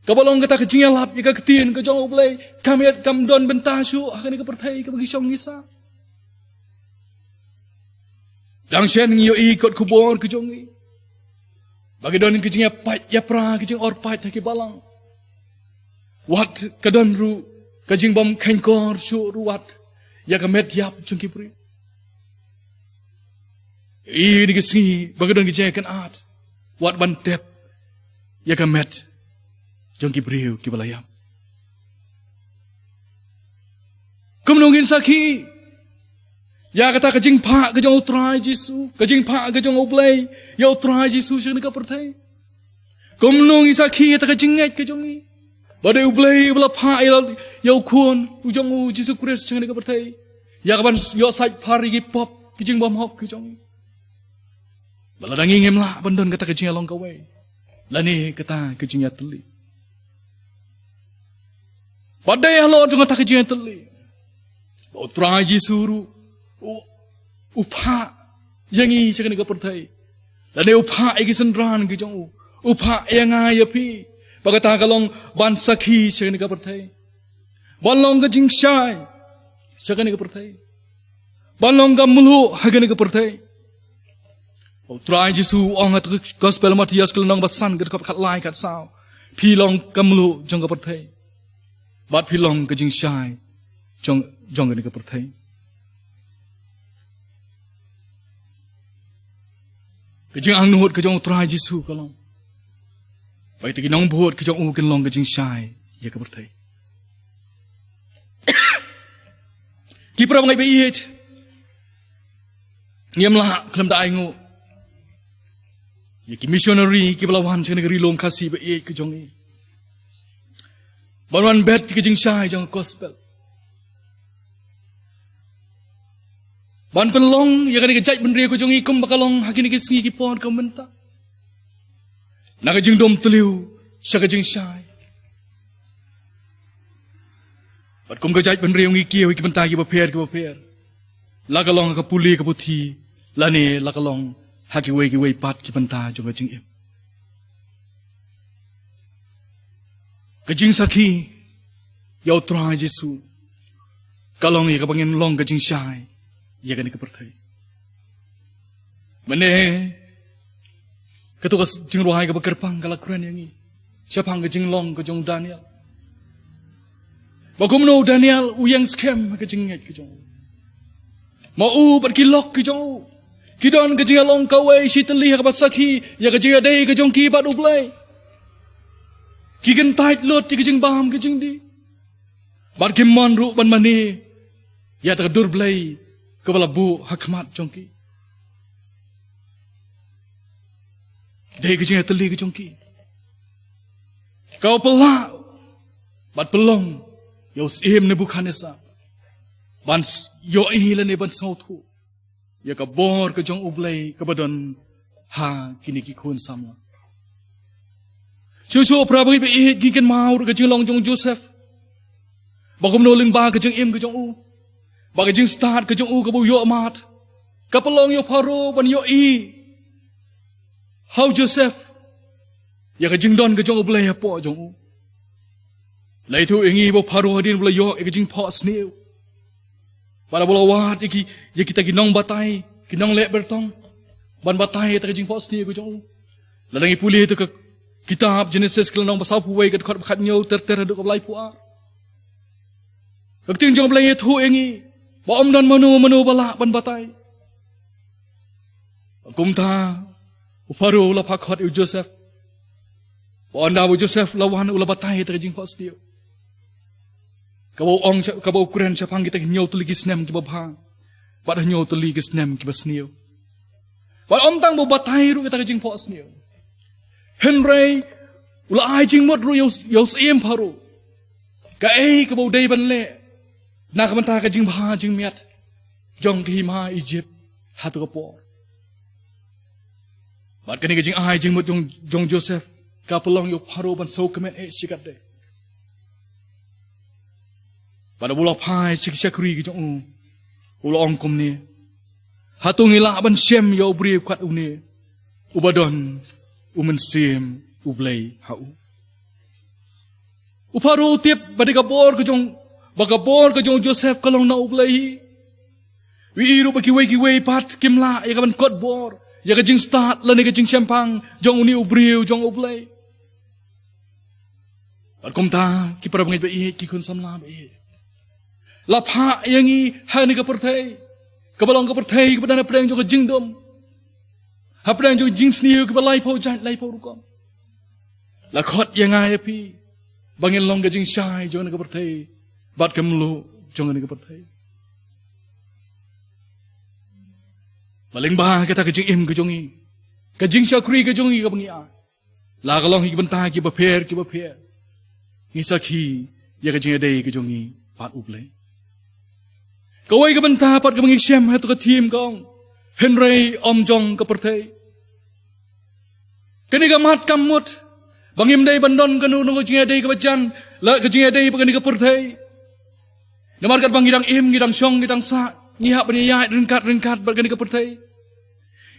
kaba long kata ka jingïalap ïa ka ktien ka jong U Blei, kam ïa, kam don bynta shuh ha kane ka pyrthei kaba ngi shong ngi sah. Dang shen ngi ïohi kot khubor ka jong ngi ba ki don ka jingïapait ïapra, ka jingor pait ha ki balang. Wat ka don ruh ka jingbym kheiñkor shuh ruh wat ïa ka met ïap jong ki briew. Ïohi kine ki sngi ba ka don ka jingïakynad wat ban tep ïa ka met jong ki briew kiba la ïap. Kumno ngin sakhi ïa kata ka jingphah ka jong U Trai Jisu, ka jingphah ka jong U Blei ïa U Trai Jisu sha kane ka pyrthei? Kumno ngin sakhi ïa kata ka jingngeit ka jong ngi ba dei U Blei uba la phah ïa, ïa U Khun u jong u Jisu Khrist sha kane ka pyrthei ïa kaban ïoh sait phar ïa ki pop, ki jingbymhok ki jong ngi? Ba lada ngi ngim lah ban don kata ka jingïalong kawei lane kata ka jingïatylli, ba dei halor jong kata ka jingïatylli ba U Trai Jisu ruh u, u phah ïa ngi sha kane ka pyrthei, lane u phah ïa ki synran ki jong u, u phah ïa nga ïa phi, ba kata ka long ban sakhi sha kane ka pyrthei, ban long ka jingshai sha kane ka pyrthei, ban long ka mluh ha kane ka pyrthei. U Trai Jisu u ong ha ka Gospel Mathaios ka lynnong ba san ka dkhot khatlai khatsaw, phi long ka mluh jong ka pyrthei bad phi long ka jingshai jong, jong kane ka pyrthei. Ka jingangnud ka jong U Trai Jisu ka long ba kita ki nongbud ki jong u kin long ka jingshai ïa ka pyrthei. Ki para bangeit ba ïeit, ngim lah khlem da ainguh ïa ki missionary kiba la wan sha kane ka Ri Lum Khasi ba ïeit ka jong ngi ban wan bet ïa ka jingshai jong ka Gospel. ban pynlong ïa kane ka jaitbynriew ka jong ngi kumba ka long ha kine ki sngi ki por ka mynta, na ka jingdum tliw sha ka jingshai. Bad kum ka jaitbynriew ngi kiew ïa ki bynta kiba pher kiba pher, la ka long ha ka pule ka puthi lane la ka long ha kiwei kiwei pat ki bynta jong ka jingim. Ka jingsakhi ïa U Trai Jisu ka long ïa kaba ngin long ka jingshai ïa kane ka pyrthei. Mynne, kato ka jingrwai kaba kyrpang ka la kren ïa ngi shaphang ka jinglong ka jong u Daniel, ba kumno u Daniel u ïeng skhem ha ka jingngeit ka jong u. Ma u bad ki lok ki jong u ki don ka jingïalong kawei shi tylli ha kaba sakhi ïa ka jingïadei ka jong ki bad U Blei. Ki kyntait lut ïa ka jingbam ka jingdih, bad kim mon ruh ban mane ïa kata ka dur Blei kaba la buh ha khmat jong ki. Dei ka jingïatylli ka jong ki ka pynlah bad pynlong ïa u syiem Nebukhadnessar ban s-, ïohi lane ban sngewthuh ïa ka bor ka jong U Blei kaba don ha kine ki khun samla. Shuh shuh para bangeit ba ïeit, ngi kynmaw ruh ka jinglong jong u Joseph, ba kumno lyngba ka jingim ka jong u, ba ka jingstad ka jong u kaba u ïohmad ka pynlong ïa u Pharaoh ban ïohi ha u Joseph ïa ka jingdon ka jong U Blei hapoh jong u. La ïathuh ïa ngi ba u Pharaoh hadien ba u la ïoh ïa ka jingphohsniew, bad ba u la wad ïa ki, ïa kita ki nongbatai, ki nongleh byrtong ban batai ïa kata ka jingphohsniew ka jong u. Lada ngi pule ïa ka kitab Genesis ka lynnong ba sawphew wei, ka dkhot ba khathynñiew ter ter haduh ka ba laiphew ar, ka ktien jong U Blei ïathuh ïa ngi ba ym don mano mano ba lah ban batai. Kumta u Pharaoh u la phah khot ïa u Joseph. Ba ynda ba u Joseph u la wan, u la batai ïa kata ka jingphohsniew kaba u ong sha-, kaba u kren shaphang kita ki hynñiew tylli ki snem kiba bha bad hynñiew tylli ki snem kiba sniew. Bad ym tang ba u batai ruh ïa kata ka jingphohsniew, hynrei u la ai jingmut ruh ïa u, ïa u syiem Pharaoh kaei kaba u dei ban leh na ka bynta ka jingbha jingmiat jong ka hima Ijipt ha kato ka por. Bad kane ka jingai jingmut jong, jong Joseph ka pynlong ïa u Pharaoh ban sngewkmen eh shikatdei. Bad haba u la phai sha ki shakri ki jong u, u la ong kumne: Hato ngi lah ban shem ïa u briew kat une uba don u Mynsiem U Blei ha u? U Pharaoh u tip ba dei ka bor ka jong, ba ka bor ka jong u Joseph ka long na U Blei hi. U ïohi ruh ba kiwei kiwei pat kim lah ïa ka ban kot bor ïa ka jingstad lane ka jingshemphang jong une u briew jong U Blei. Bad kumta, ki para bangeit ba ïeit, ki khun samla ba ïeit, la phah ïa ngi ha kane ka pyrthei kaba long ka pyrthei kaba don hapdeng jong ka jingdum, hapdeng jong ka jingsniew kiba laiphew jait laiphew rukom. La khot ïa nga ïa phi ba ngin long ka jingshai jong kane ka pyrthei bad ka mluh jong kane ka pyrthei. Ba lyngba kata ka jingim ka jong ngi, ka jingshakri ka jong ngi kaba ngi ai, la ka long ha ki bynta kiba pher kiba pher, ngi sakhi ïa ka jingïadei ka jong ngi bad U Blei. Kawei ka bynta pat kaba ngi shem ha kato ka theme ka ong: Hynrei ym jong ka pyrthei. Kane ka mat kam mut ba ngim dei ban don kano kano ka jingïadei kaba jan, la ka jingïadei bad kane ka pyrthei. Namar katba ngi dang im, ngi dang shong, ngi dang sah, ngi hap ban ïaid ryngkat ryngkat bad kane ka pyrthei.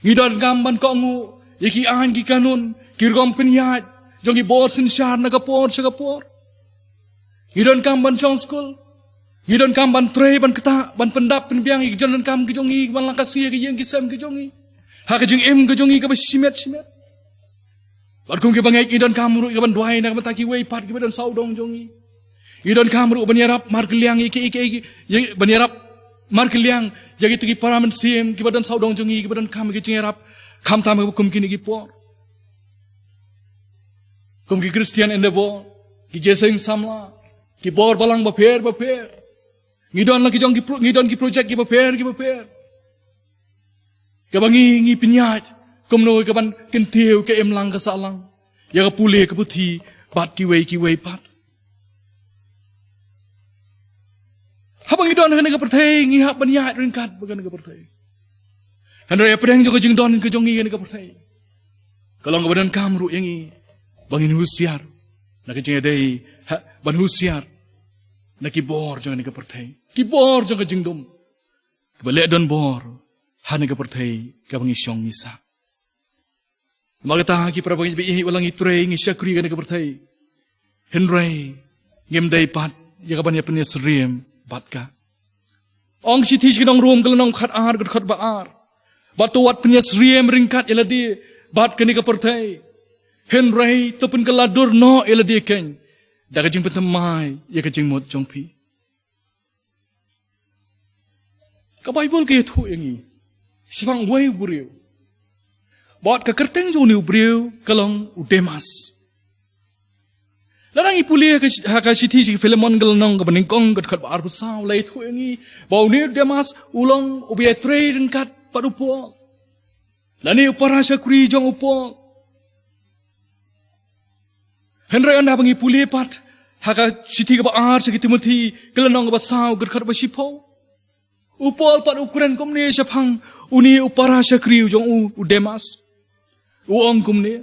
Ngi donkam ban kohnguh ïa ki aiñ ki kanun, ki rukom pynïaid jong ki bor synshar na ka por sha ka por. Ngi donkam ban shong skul. Ngi donkam ban trei, ban ktah, ban pyndap pynbiang ïa ki jingdonkam ki jong ngi, ban la ka sngi ïa ki ïing ki sem ki jong ngi, ha ka jingim ka jong ngi kaba shimet shimet. Bad kum ki bangeit, ngi donkam ruh ïa ka ban duwai na ka bynta kiwei pat kiba don sawdong jong ngi. Ngi donkam ruh ban ïarap markylliang ïa ki, ïa ki, ïa ki, ban ïarap markylliang ïa kito ki para mynsiem kiba don sawdong jong ngi, kiba donkam ïa ki jingïarap, khamtam kum kine ki por. Kum ki Christian Endeavour, ki Jingïaseng Samla, ki bor balang bapher bapher, ngi don la ki jong ki pro-, ngi don ki project kiba pher kiba pher, kaba ngi, ngi pynïaid kumno ka ban kyntiew ka imlang ka sahlang ïa ka pule ka puthi bad kiwei kiwei pat. Haba ngi don ha kane ka pyrthei, ngi hap ban ïaid ryngkat bad kane ka pyrthei. Hynrei hapdeng jong ka jingdon ka jong ngi ha kane ka pyrthei, ka long kaba donkam ruh ïa ngi ba ngin husiar na ka jingïadei, ha, ban husiar na ki bor jong kane ka pyrthei, ki bor jong ka jingdum, kiba leh don bor ha kane ka pyrthei kaba ngi shong ngi sah. Namar kata, ki para bangeit ba ïeit, wat la ngi trei, ngi shakri ha kane ka pyrthei, hynrei ngim dei pat ïa ka ban ïa pynïasyriem bad ka. Ong shithi sha ki nong Rom, ka lynnong khatar, ka dkhot ba ar: Bad to wat pynïasyriem ryngkat ïa lade bad kane ka pyrthei, hynrei to pynkylla dur noh ïa lade keiñ da ka jingpynthymmai ïa ka jingmut jong phi. Ka Baibl ka ïathuh ïa ngi shaphang uwei u briew. Bad ka kyrteng jong une u briew ka long u Demas. Lada ngi pule ha ka, ha ka shithi sha ki Philemon, ka lynnong kaba nyngkong, ka dkhot ba arphew saw, la ïathuh ïa ngi ba une u Demas u long uba ïatrei ryngkat bad u Paul, lane u para shakri jong u Paul. Hynrei ynda ba ngi pule pat ha ka shithi kaba ar sha ki Timothi, ka lynnong kaba saw, ka dkhot ba shiphew, u Paul pat u kren kumne shaphang une u para shakri jong u, u Demas. U ong kumne: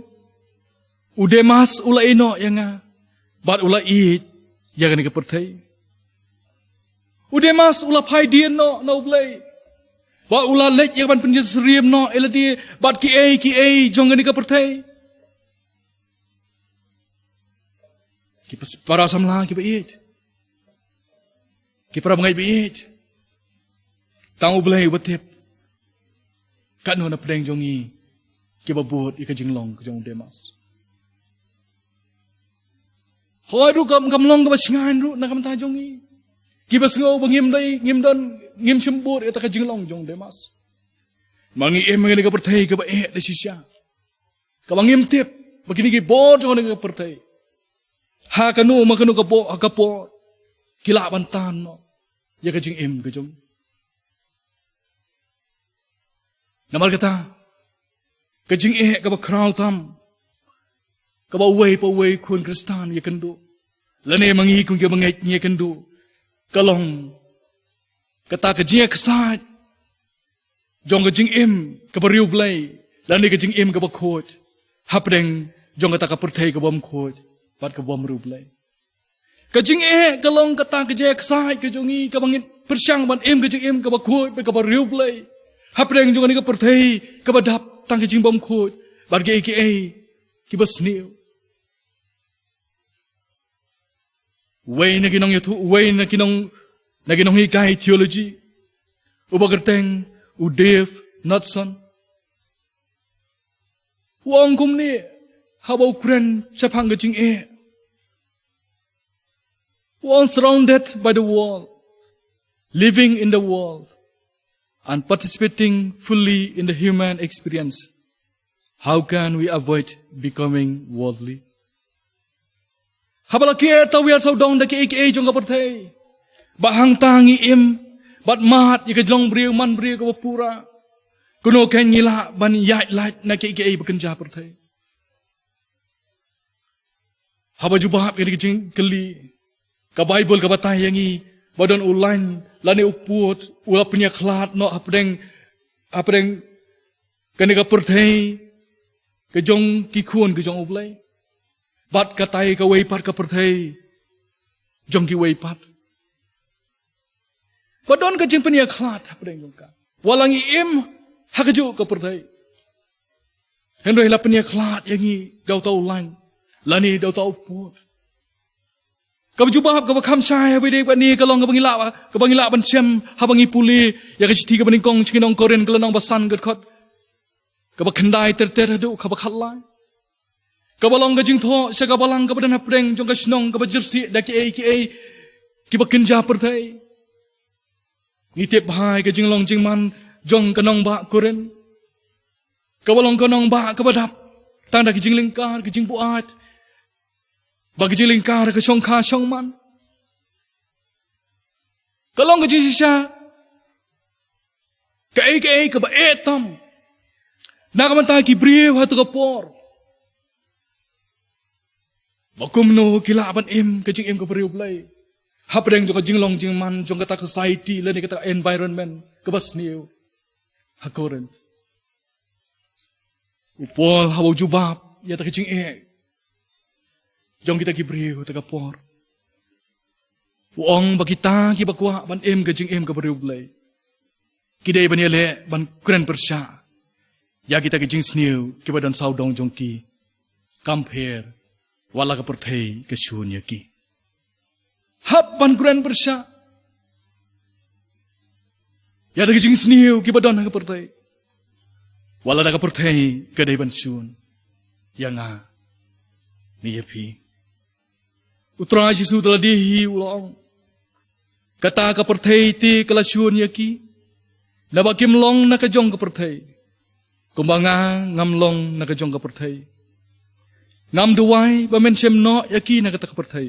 U Demas u la ïehnoh ïa nga bad u la ïeit ïa kane ka pyrthei. U Demas u la phai dien noh na U Blei bad u la leit ïa ka ban pynïasyriem noh ïa lade bad kiei kiei jong kane ka pyrthei. Ki pas-, para samla kiba ïeit, ki para bangeit ba ïeit, tang U Blei uba tip katno na pdeng jong ngi kiba bud ïa ka jinglong ka jong u Demas. Hooid ruh kam, kam long kaba shngaiñ ruh na ka bynta jong ngi kiba sngew ba ngim dei, ngim don, ngim shym bud ïa kata ka jinglong jong u Demas. Ma ngi im ha kane ka pyrthei kaba eh da shisha, kaba ngim tip ba kine ki bor jong kane ka pyrthei ha kano ma kano ka por, ha ka por, ki lah ban tan noh ïa ka jingim ka jong. Namar kata, ka jingeh kaba khraw tam kaba uwei pa uwei khun Khristan ïakynduh, lane ma ngi kum ki bangeit ngi ïakynduh, ka long kata ka jingïaksaid jong ka jingim kaba riewblei lane ka jingim kaba khuid hapdeng jong kata ka pyrthei kabym khuid bad kabym riewblei. Ka jingeh ka long kata ka jingïaksaid ka jong ngi kaba ngin pyrshang ban im ka jingim kaba khuid bad kaba riewblei hapdeng jong kane ka pyrthei kaba dap tang ka jingbymkhuid bad kiei kiei kiba sniew. Uwei na ki nongïathuh, uwei na ki nong, na ki nonghikai theology, uba kyrteng u Dave Knudson, u ong kumne haba u kren shaphang ka jingeh. U ong, "Surrounded by the world, living in the world, and participating fully in the human experience, how can we avoid becoming worldly?" Haba la kiar tawiar sawdong da kiei kiei jong ka pyrthei, ba hangta ngi im bad mad ïa ka jinglong briew manbriew kaba pura, kumno kein ngi lah ban ïaid lait na kiei kiei ba kynja pyrthei? Haba jubab ïa kane ka jingkylli, ka Baibl ka batai ïa ngi ba don u lain lane u pud u la pynïakhlad noh hapdeng, hapdeng kane ka pyrthei ka jong ki khun ka jong U Blei bad katai kawei pat ka pyrthei jong kiwei pat. Ba don ka jingpynïakhlad hapdeng jong ka. Wat la ngi im ha kajuh ka pyrthei, hynrei la pynïakhlad ïa ngi da uta u lain lane da uta u pud. Kaba jubab kaba kham shai ha ba ïadei bad kane ka long kaba ngi lah, kaba ngi lah ban shem haba ngi pule ïa ka shithi kaba nyngkong sha ki nong Korinth, ka lynnong ba san, ka dkhot kaba khyndai ter ter haduh kaba khatlai, kaba long ka jingthoh sha ka balang kaba don hapdeng jong ka shnong kaba jyrsieh da kiei kiei kiba kynja pyrthei. Ngi tip bha ïa ka jinglong jingman jong ka nongbah Korinth, kaba long ka nongbah kaba dap tang da ka jinglyngkar, ka jingbuaid bad ka jinglyngkar ka shongkha shongman. Ka long ka jingshisha kaei kaei kaba eh tam na ka bynta ki briew ha kato ka por, ba kumno ki lah ban im ka jingim kaba riewblei hapdeng jong ka jinglong jingman jong kata ka society lane kata ka environment kaba sniew ha Korinth. U Paul haba u jubab ïa kata ka jingeh jong kita ki briew ha kata ka por, u ong ba kita kiba kwah ban im ka jingim kaba riewblei, ki dei ban ïaleh ban kren pyrshah ïa kita ki jingsniew kiba don sawdong jong ki, kam pher wat la ka pyrthei ka shun ïa ki. Hap ban kren pyrshah ïa kita ki jingsniew kiba don ha ka pyrthei, wat la da ka pyrthei ka dei ban shun ïa nga ne ïa phi. U Trai Jisu te lade hi u la ong, kata ka pyrthei te ka la shun ïa ki, naba kim long na ka jong ka pyrthei, kumba nga ngam long na ka jong ka pyrthei. Ngam duwai ba men shem noh ïa ki na kata ka pyrthei,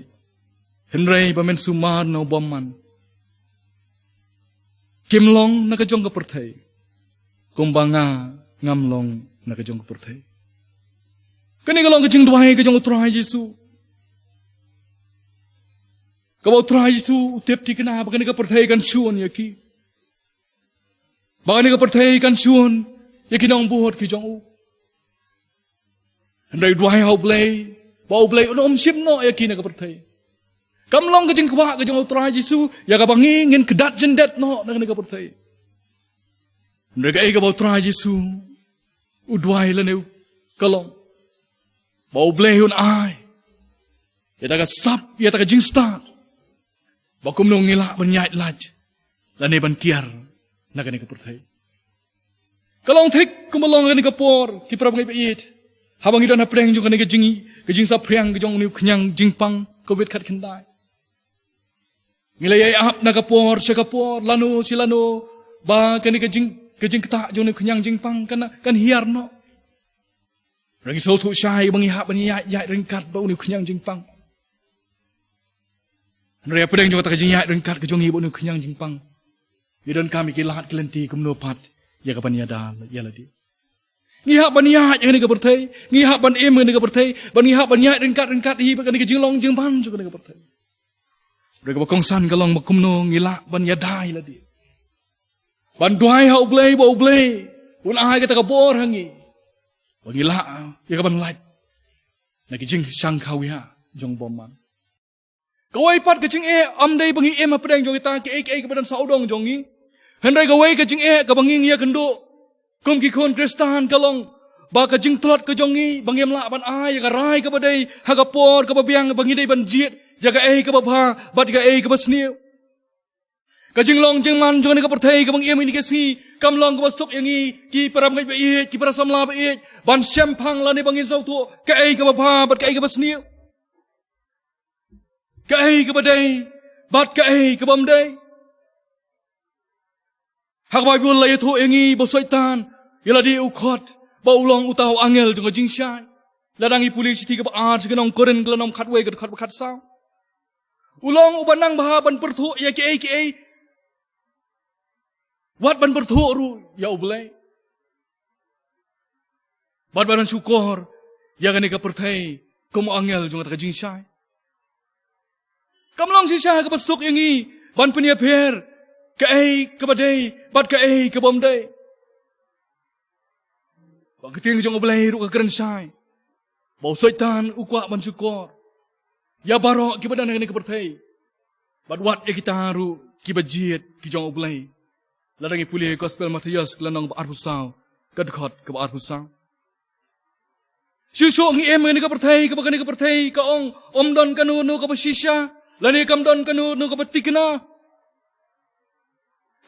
hynrei ba men sumar na u bymman. Kim long na ka jong ka pyrthei, kumba nga ngam long na ka jong ka pyrthei. Kane ka long ka jingduwai ka jong u Trai Jisu, kaba u Trai Jisu u tip thikna ba kane ka pyrthei kan shun ïa ki, ba kane ka pyrthei kan shun ïa ki nongbud ki jong u. Hynrei u duwai ha u Blei ba u Blei un ym shim noh ïa ki na ka pyrthei. Kam long ka jingkwah ka jong u Trai Jisu ïa kaba ngi ngin kdat jyndet noh na kane ka pyrthei. Hynrei kaei kaba u Trai Jisu u duwai lane u, ka long ba u Blei un ai ïa kata ka sap, ïa kata ka jingstad ba kumno ngi lah ban ïaid lait lane ban kiar na kane ka pyrthei. Ka long thik kumba long ha kane ka por, ki para bangeit ba ïeit, haba ngi don hapdeng jong kane ka jing, ka jingsaphriang ka jong une u khñiang jingpang covid khatkhyndai. Ngi la ïai ap na ka por sha ka por, lano shi lano, ba kane ka jing, ka jingktah jong une u khñiang jingpang kan, kan hiar noh. Hynrei ngi sngewthuh shai ba ngi hap ban ïaid, ïaid ryngkat bad une u khñiang jingpang. Hynrei hapdeng jong kata ka jingïaid ryngkat ka jong ngi bad une u khñiang jingpang, ngi donkam ïa ki lad ki lynti kumno pat ïa kaban ïada ïa lade. Ngi hap ban ïaid ïa kane ka pyrthei, ngi hap ban im ïa kane ka pyrthei, bad ngi hap ban ïaid ryngkat ryngkat hi bad kane ka jinglong jingman jong kane ka pyrthei. Hynrei kaba kongsan ka long ba kumno ngi lah ban ïada ïa lade, ban duwai ha u Blei ba u Blei un ai kata ka bor ha ngi ba ngi lah ïa kaban lait na ki jingshang khawiah jong u bymman. Kawei pat ka jingeh ym dei ba ngi im hapdeng jong kita kiei kiei kiba don sawdong jong ngi. Hynrei kawei ka jingeh kaba ngi ïakynduh kum ki khun Khristan ka long ba ka jingtlot ka jong ngi ba ngim lah ban ai ïa ka rai kaba dei ha ka por kaba biang, ba ngi dei ban jied ïa kaei kaba bha bad kaei kaba sniew. Ka jinglong jingman jong kane ka pyrthei kaba ngi im ha kine ki sngi kam long kaba suk ïa ngi ki para bangeit ba ïeit, ki para samla ba ïeit, ban shemphang lane ba ngin sngewthuh kaei kaba bha bad kaei kaba sniew, kaei kaba dei bad kaei kaba ym dei. Ha ka Baibl la ïathuh ïa ngi ba u Soitan ïa lade u khot ba u long uta u angel jong ka jingshai. Lada ngi pule shithi kaba ar sha ki nong Korinth ka lynnong khatwei ka dkhot ba khatsaw, u long uba nang bha ban pyrthuh ïa kiei kiei, wat ban pyrthuh ruh ïa u Blei. Bad ban shukor ïa kane ka pyrthei kum u angel jong kata ka jingshai. Kam long shisha kaba suk ïa ngi ban pynïapher kaei kaba dei bad kaei kaba ym dei. Ba ka ktien ka jong u Blei ruh ka kren shai ba u Soitan u kwah ban shukor ïa baroh kiba don ha kane ka pyrthei bad wat ïa kita ruh kiba jied ki jong u Blei. Lada ngi pule Gospel Mathaios ka lynnong ba arphew saw ka dkhot kaba arphew saw. Shuh shuh ngi im ha kane ka pyrthei kaba kane ka pyrthei ka ong ym don kano kano kaba shisha lane kam don kano kano kaba thikna.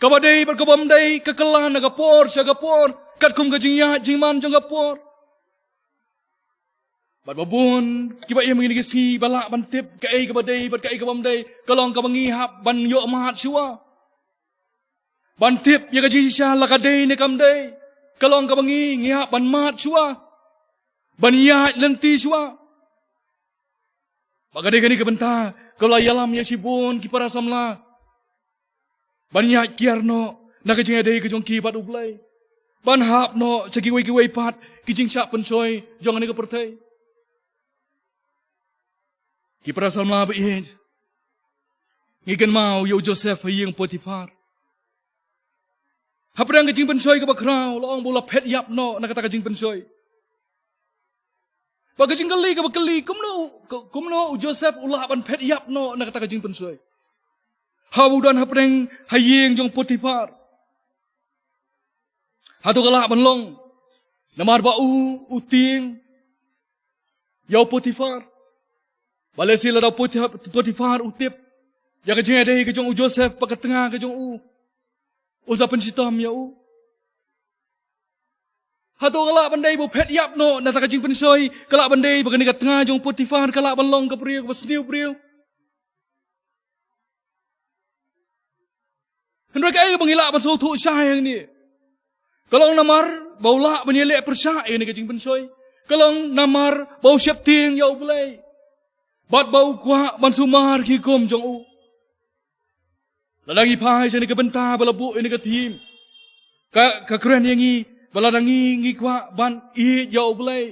Kaba dei bad kaba ym dei ka kylla na ka por sha ka por katkum ka jingïaid jingman jong ka por. Bad ba bun kiba im ha kine ki sngi ba lah ban tip kaei kaba dei bad kaei kaba ym dei ka long kaba ngi hap ban ïoh mad shuwa. Ban tip ïa ka jingshisha la ka dei ne kam dei ka long kaba ngi, ngi hap ban mad shuwa, ban ïaid lynti shuwa. Ba ka dei kane ka bynta ka la ïalam ïa shibun ki para samla ban ïaid kiar noh na ka jingïadei ka jong ki bad u Blei, ban hap noh sha kiwei kiwei pat ki jingshah pynshoi jong kane ka pyrthei. Ki para samla ba ïeit, Ngi kynmaw ïa u Joseph ha ïing Potiphar. Hapdeng ka jingpynshoi kaba khraw, la ong ba u la phet ïap noh na kata ka jingpynshoi. Bad ka jingkylli kaba kylli, kumno, kumno u Joseph u lah ban phet ïap noh na kata ka jingpynshoi haba u don hapdeng ha ïing jong Potiphar? Hato ka lah ban long namar ba u, u tieng ïa u Potiphar? Ba lehse lada u Poti-, Potiphar u tip ïa ka jingïadei ka jong u Joseph bad ka tnga ka jong u, un sa pynshitom ïa u. Hato ka lah ban dei ba u phet ïap noh na kata ka jingpynshoi, ka lah ban dei ba kane ka tnga jong u Potiphar ka lah ban long ka briew kaba sniew briew? Hynrei kaei ba ngi lah ban sngewthuh shai hangne? Ka long namar ba u lah ban ïaleh pyrshah ïa kane ka jingpynshoi. Ka long namar ba u sheptieng ïa U Blei bad ba u kwah ban sumar ki hukum jong u. Lada ngi phai sha kane ka bynta ba la buh ïa kane ka theme, ka, ka kren ïa ngi ba lada ngi, ngi kwah ban ïeit ïa U Blei,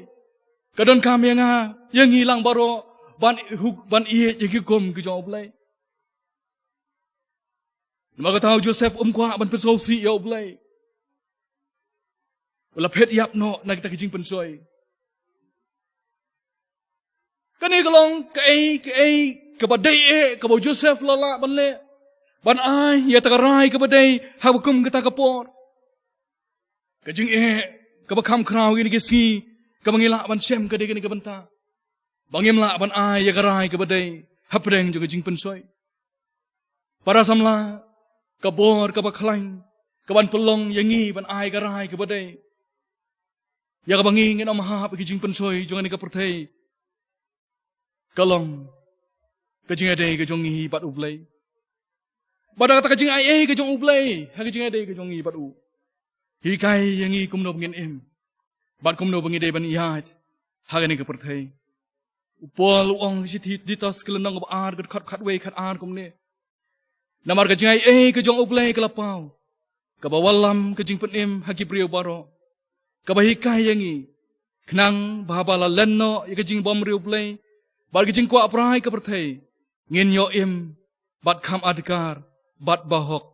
ka donkam ïa nga, ïa ngi lang baroh ban hu-, ban ïeit ïa ki hukum ki jong U Blei. Namar kata u Joseph um kwah ban pynsngewsih ïa U Blei ba la phet ïap noh na kata ka jingpynshoi. Kane ka long kaei kaei kaba dei eh kaba u Joseph u la lah ban leh, ban ai ïa kata ka rai kaba dei ha kum kata ka por. Ka jingeh kaba kham khraw ïa kine ki sngi kaba ngi lah ban shem ka dei kane ka bynta ba ngim lah ban ai ïa ka rai kaba dei hapdeng jong ka jingpynshoi. Para samla, ka bor kaba khlaiñ ka ban pynlong ïa ngi ban ai ka rai kaba dei, ïa kaba ngi ngin ym hap ïa ka jingpynshoi jong kane ka pyrthei, ka long ka jingïadei ka jong ngi bad U Blei. Bad kata ka jingaiei ka jong U Blei ha ka jingïadei ka jong ngi bad u, hikai ïa ngi kumno ba ngin im bad kumno ba ngi dei ban ïaid ha kane ka pyrthei. U Paul u ong ha ka shithi Titus ka lynnong kaba ar, ka dkhot khatwei khatar kumne: Namar ka jingaiei ka jong U Blei ka la paw, kaba wallam ka jingpynim ha ki briew baroh, kaba hikai ïa ngi, khnang ba haba la len noh ïa ka jingbymriewblei bad ka jingkwah prai ka pyrthei, ngin ïoh im bad kham adkar bad bahok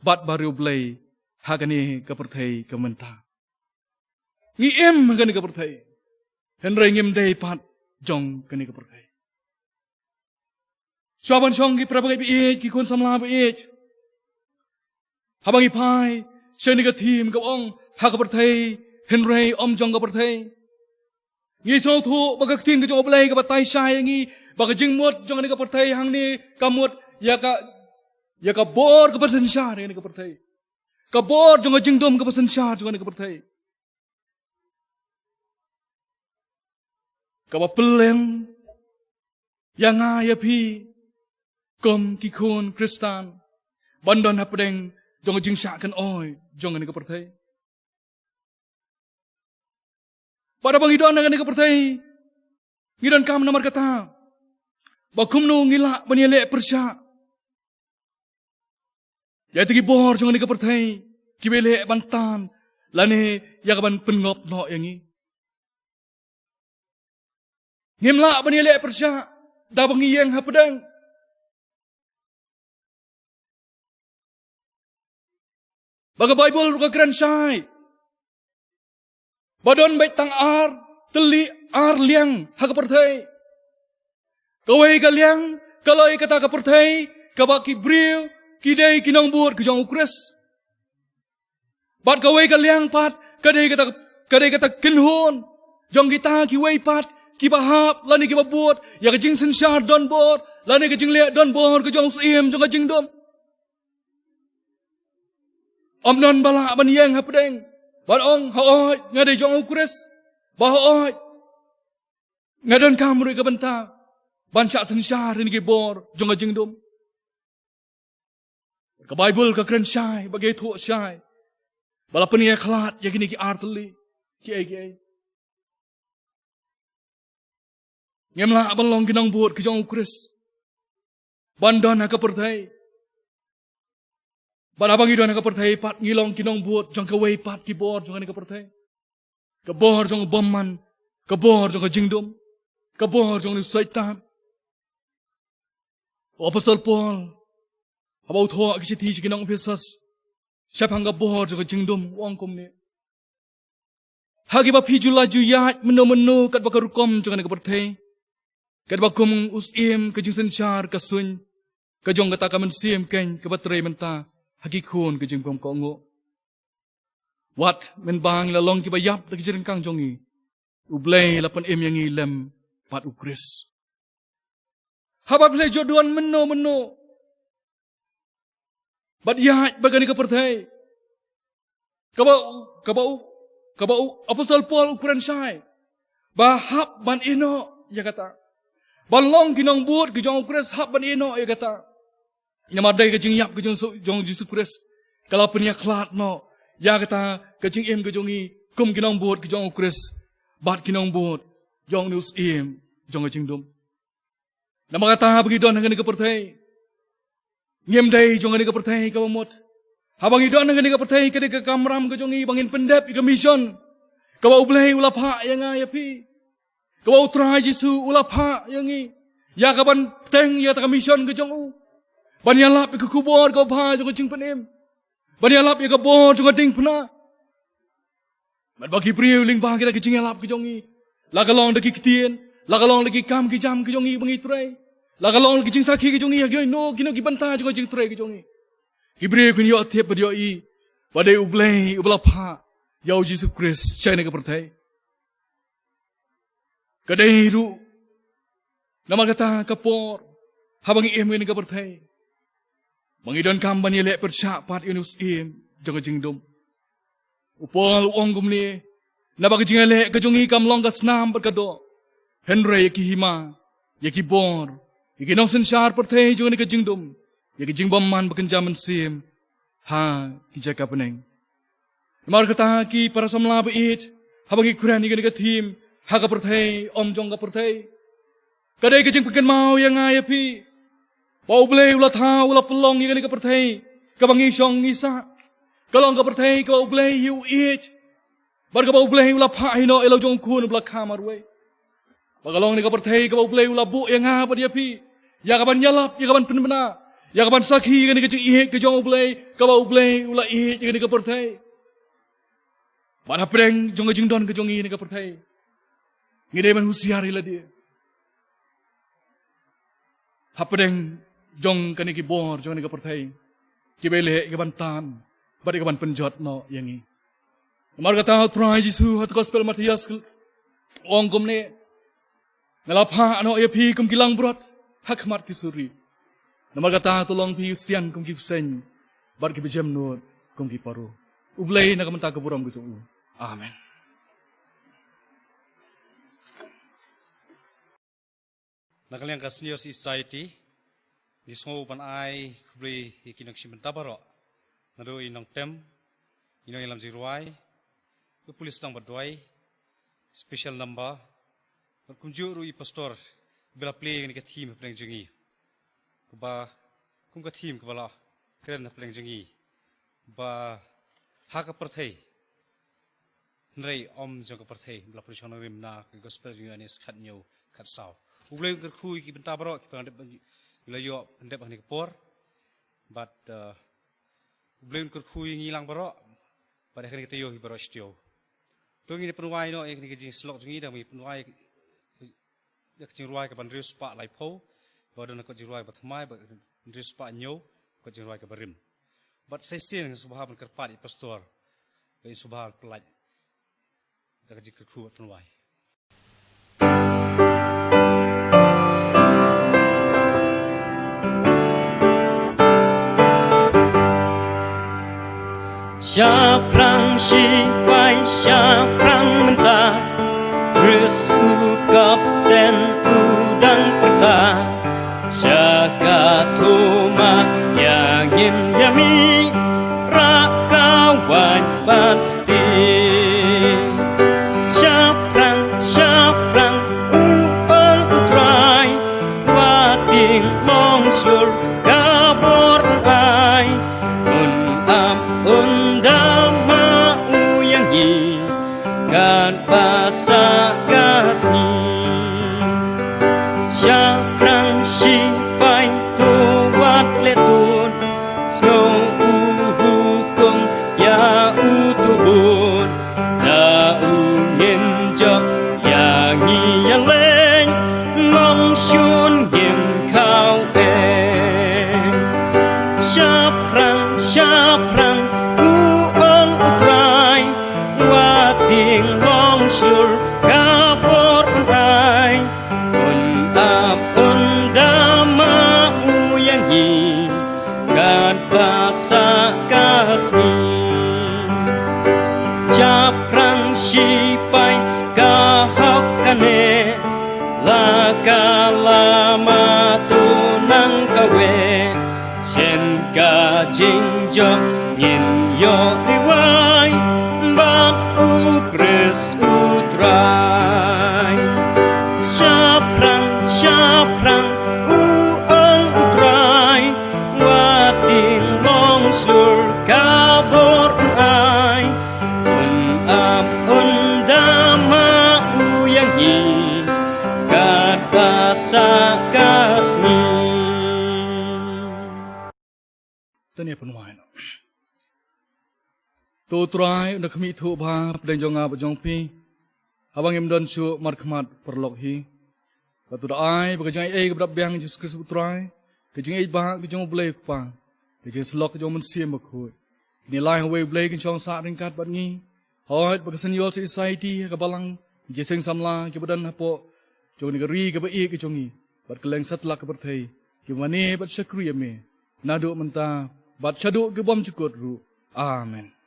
bad bariewblei ha kane ka pyrthei ka mynta. Ngi im ha kane ka pyrthei, hynrei ngim dei pat jong kane ka pyrthei. Shuwa ban shong, ki para bangeit ba ïeit, ki khun samla ba ïeit, haba ngi phai sha kane ka theme kaba ong ha ka pyrthei hynrei ym jong ka pyrthei, ngi sngewthuh ba ka ktien ka jong U Blei ka batai shai ïa ngi ba ka jingmut jong kane ka pyrthei hangne ka mut ïa ka, ïa ka bor kaba synshar ïa kane ka pyrthei. Ka bor jong ka jingdum kaba synshar jong kane ka pyrthei, kaba pylleng ïa nga ïa phi kum ki khun Khristan ban don hapdeng jong ka jingshah kynoi jong kane ka pyrthei. Bad haba ngi don ha kane ka pyrthei, ngi donkam namar kata ba kumno ngi lah ban ïaleh pyrshah ïa kita ki bor jong kane ka pyrthei kiba ïaleh ban tan lane ïa ka ban pynngop noh ïa ngi. Ngim lah ban ïaleh pyrshah da ba ngi ïeng hapdeng. Ba ka Baibl ruh ka kren shai ba don beit tang ar tylli, ar liang ha ka pyrthei. Kawei ka liang ka long kata ka pyrthei kaba ki briew ki dei ki nongbud ka jong U Khrist. Bad kawei ka liang pat ka dei kata, ka dei kata kynhun jong kita kiwei pat kiba hap lane kiba bud ïa ka jingsynshar donbor lane ka jingleh donbor ka jong u Syiem jong ka jingdum. Ym don ba lah ban ïeng hapdeng ban ong, hooid, nga dei jong U Khrist, ba hooid, nga donkam ruh ïa ka bynta ban shah synshar ïa kine ki bor jong ka jingdum. Ka Baibl ka kren shai bad ka ïathuh shai ba la pynïakhlad ïa kine ki ar tylli kiei kiei. Ngim lah ban long ki nongbud ki jong U Khrist ban don ha ka pyrthei. Bad haba ngi don ha ka pyrthei pat ngi long ki nongbud jong kawei pat ki bor jong kane ka pyrthei. Ka bor jong u bymman, ka bor jong ka jingdum, ka bor jong u Soitan. U Apostol Paul Haba u thoh ki shithi sha ki nong Ephesos shaphang ka bor jong ka jingdum, u ong kumne: Ha kiba phi ju la ju ïaid mynno mynno katba ka rukom jong kane ka pyrthei, katba kum u syiem ka jingsynshar ka suiñ, ka jong kata ka mynsiem keiñ kaba trei mynta ha ki khun ka jingbymkohnguh. Wat mynba ngi la long kiba ïap da ki jingryngkang jong ngi, U Blei la pynim ïa ngi lem bad U Khrist. Haba phi la ju don mynno mynno bad ïaid bad kane ka pyrthei, kaba u, kaba u, kaba u apostol Paul u kren shai ba hap ban ïehnoh ïa kata. Ban long ki nongbud ki jong U Khrist hap ban ïehnoh ïa kata. Namar dei ka jingïap ka jong, jong Jisu Khrist ka la pynïakhlad noh ïa kata ka jingim ka jong ngi kum ki nongbud ki jong U Khrist bad ki nongbud jong une u syiem jong ka jingdum. Namar kata haba ngi don ha kane ka pyrthei, ngim dei jong kane ka pyrthei kaba mut. Haba ngi don ha kane ka pyrthei, ka dei ka kamram ka jong ngi ba ngin pyndep ïa ka mission kaba U Blei u la phah ïa nga ïa phi, kaba U Trai Jisu u la phah ïa ngi, ïa kaban bteng ïa kata ka mission ka jong u, ban ïalap ïa ka khubor kaba bha jong ka jingpynim, ban ïalap ïa ka bor jong ka diengphna. Bad ba ki briew lyngba kita ki jingïalap ki jong ngi, la ka long da ki ktien, la ka long da ki kam ki jam ki jong ngi ba ngi trei, la ka long da ki jingsakhi ki jong ngi ha kino kino ki bynta jong ka jingtrei ki jong ngi, ki briew kin ïoh tip bad ïohi ba dei U Blei uba la phah ïa U Jisu Khrist sha kane ka pyrthei. Ka dei ruh namar kata ka por haba ngi im ha kane ka pyrthei ba ngi donkam ban ïaleh pyrshah pat ïa une u syiem jong ka jingdum. U Paul u ong kumne: Naba ka jingïaleh ka jong ngi kam long ka snam bad ka doh, hynrei ïa ki hima, ïa ki bor, ïa ki nongsynshar pyrthei jong kane ka jingdum, ïa ki jingbymman ba kynja mynsiem ha ki jaka bneng. Namar kata ki para samla ba ïeit, haba ngi kren ïa kane ka theme, ha ka pyrthei, ym jong ka pyrthei, ka dei ka jingpynkynmaw ïa nga ïa phi ba U Blei u la thaw, u la pynlong ïa kane ka pyrthei kaba ngi shong ngi sah. Ka long ka pyrthei kaba U Blei hi u ïeit, bad kaba U Blei u la phah hi noh ïa la u jong u Khun uba la kha marwei. Ba ka long kane ka pyrthei kaba U Blei u la buh ïa nga bad ïa phi, ïa kaban ïalap, ïa kaban pynbna, ïa kaban sakhi ïa kane ka jingïeit ka jong U Blei, kaba U Blei u la ïeit ïa kane ka pyrthei. Bad hapdeng jong ka jingdon ka jong ngi ha kane ka pyrthei, ngi dei ban husiar ïa lade. Hapdeng jong kane ki bor jong kane ka pyrthei, kiba leh ïa kaban tan bad ïa kaban pynjot noh ïa ngi. Namar kata U Trai Jisu ha ka gospel Mathaios u ong kumne: Nga la phah noh ïa phi kum ki langbrot ha khmat ki suri. Namar kata to long phi sian kum ki bseiñ, bad kiba jemnud kum ki paro. U Blei na ka bynta ka burom ka jong u. Amen. Na ka liang ka Senior Society, ngi sngew ban ai khublei ïa ki nongshim bynta baroh, naduh i nongtem, i nongïalam jingrwai, i police nang ba duwai, special number, bad kumjuh ruh i pastor ba la plie ïa kane ka theme hapdeng jong ngi, kaba kum ka theme kaba la kren hapdeng jong ngi, ba ha ka pyrthei, hynrei ym jong ka pyrthei, ba la pynshong nongrim, na ka gospel jong u Ïoannis khathynñiew khatsaw. U Blei un kyrkhu ïa ki bynta baroh kiba la dep, la ïoh pyndep ha kane ka por. Bad, uh, U Blei un kyrkhu ïa ngi lang baroh, bad ïa kane ka taïew hi baroh shi taïew. To ngin pynwai noh ïa kane ka jingsyllok jong ngi, da ngin pynwai ïa ka jingrwai kaba hynriew spah laiphew, ba don ka jingrwai ba thymmai, ba hynriew spah hynñiew, ka jingrwai kaba rim. Bad sa shisien ngin sngewbha ban kyrpad ïa i pastor ba in sngewbha ban pyllait da ka jingkyrkhu bad pynwai. Shaphrang shipai, shaphrang mynta, Khrist u kapten u dang pyrta. Sha ka thuma ïa ngin ïa mih, rah ka waiñ bad sting. Shaphrang, shaphrang, u ong u Trai, wat ding long shlur ka bor un ai. Un ap un da ma u ïa ngi, katba sah ka sngi. Shaphrang shipai, to wat leh tut, Ka bor un ai, un ap, un dam ma u ïa ngi, katba sah ka sngi. Shaphrang shipai ka hok kane, la ka lama to nang kawei. Shen ka jingjop ngin ïoh rwai bad U Khrist U Trai. Shaphrang, shaphrang, u ong U Trai, wat kin long shlur, ka bor un ai, un ap, un dam ma u ïa ngi, katba sah ka sngi. To ngin pynwai noh. To U Trai, u na khmih thuh bha hapdeng jong nga bad jong phi, haba ngim don shuh markhmat paralok hi. Bad to da ai ba ka jingaiei kaba dap biang Jisu Khrist U Trai, ka jingïeit ba ka jong U Blei U Kpa, ka jingïasyllok ka jong U Mynsiem Bakhuid, kin ïalai ha uwei U Blei, kin shong sah ryngkat bad ngi. Hooid, ba ka Saint George Society ha ka balang, jingïaseng samla kiba don hapoh jong kane ka ri kaba ïeit ka jong ngi, bad kylleng satlak ka pyrthei, ki mane bad shakri ïa me, naduh mynta bad shaduh ki bymjukut ruh. Amen.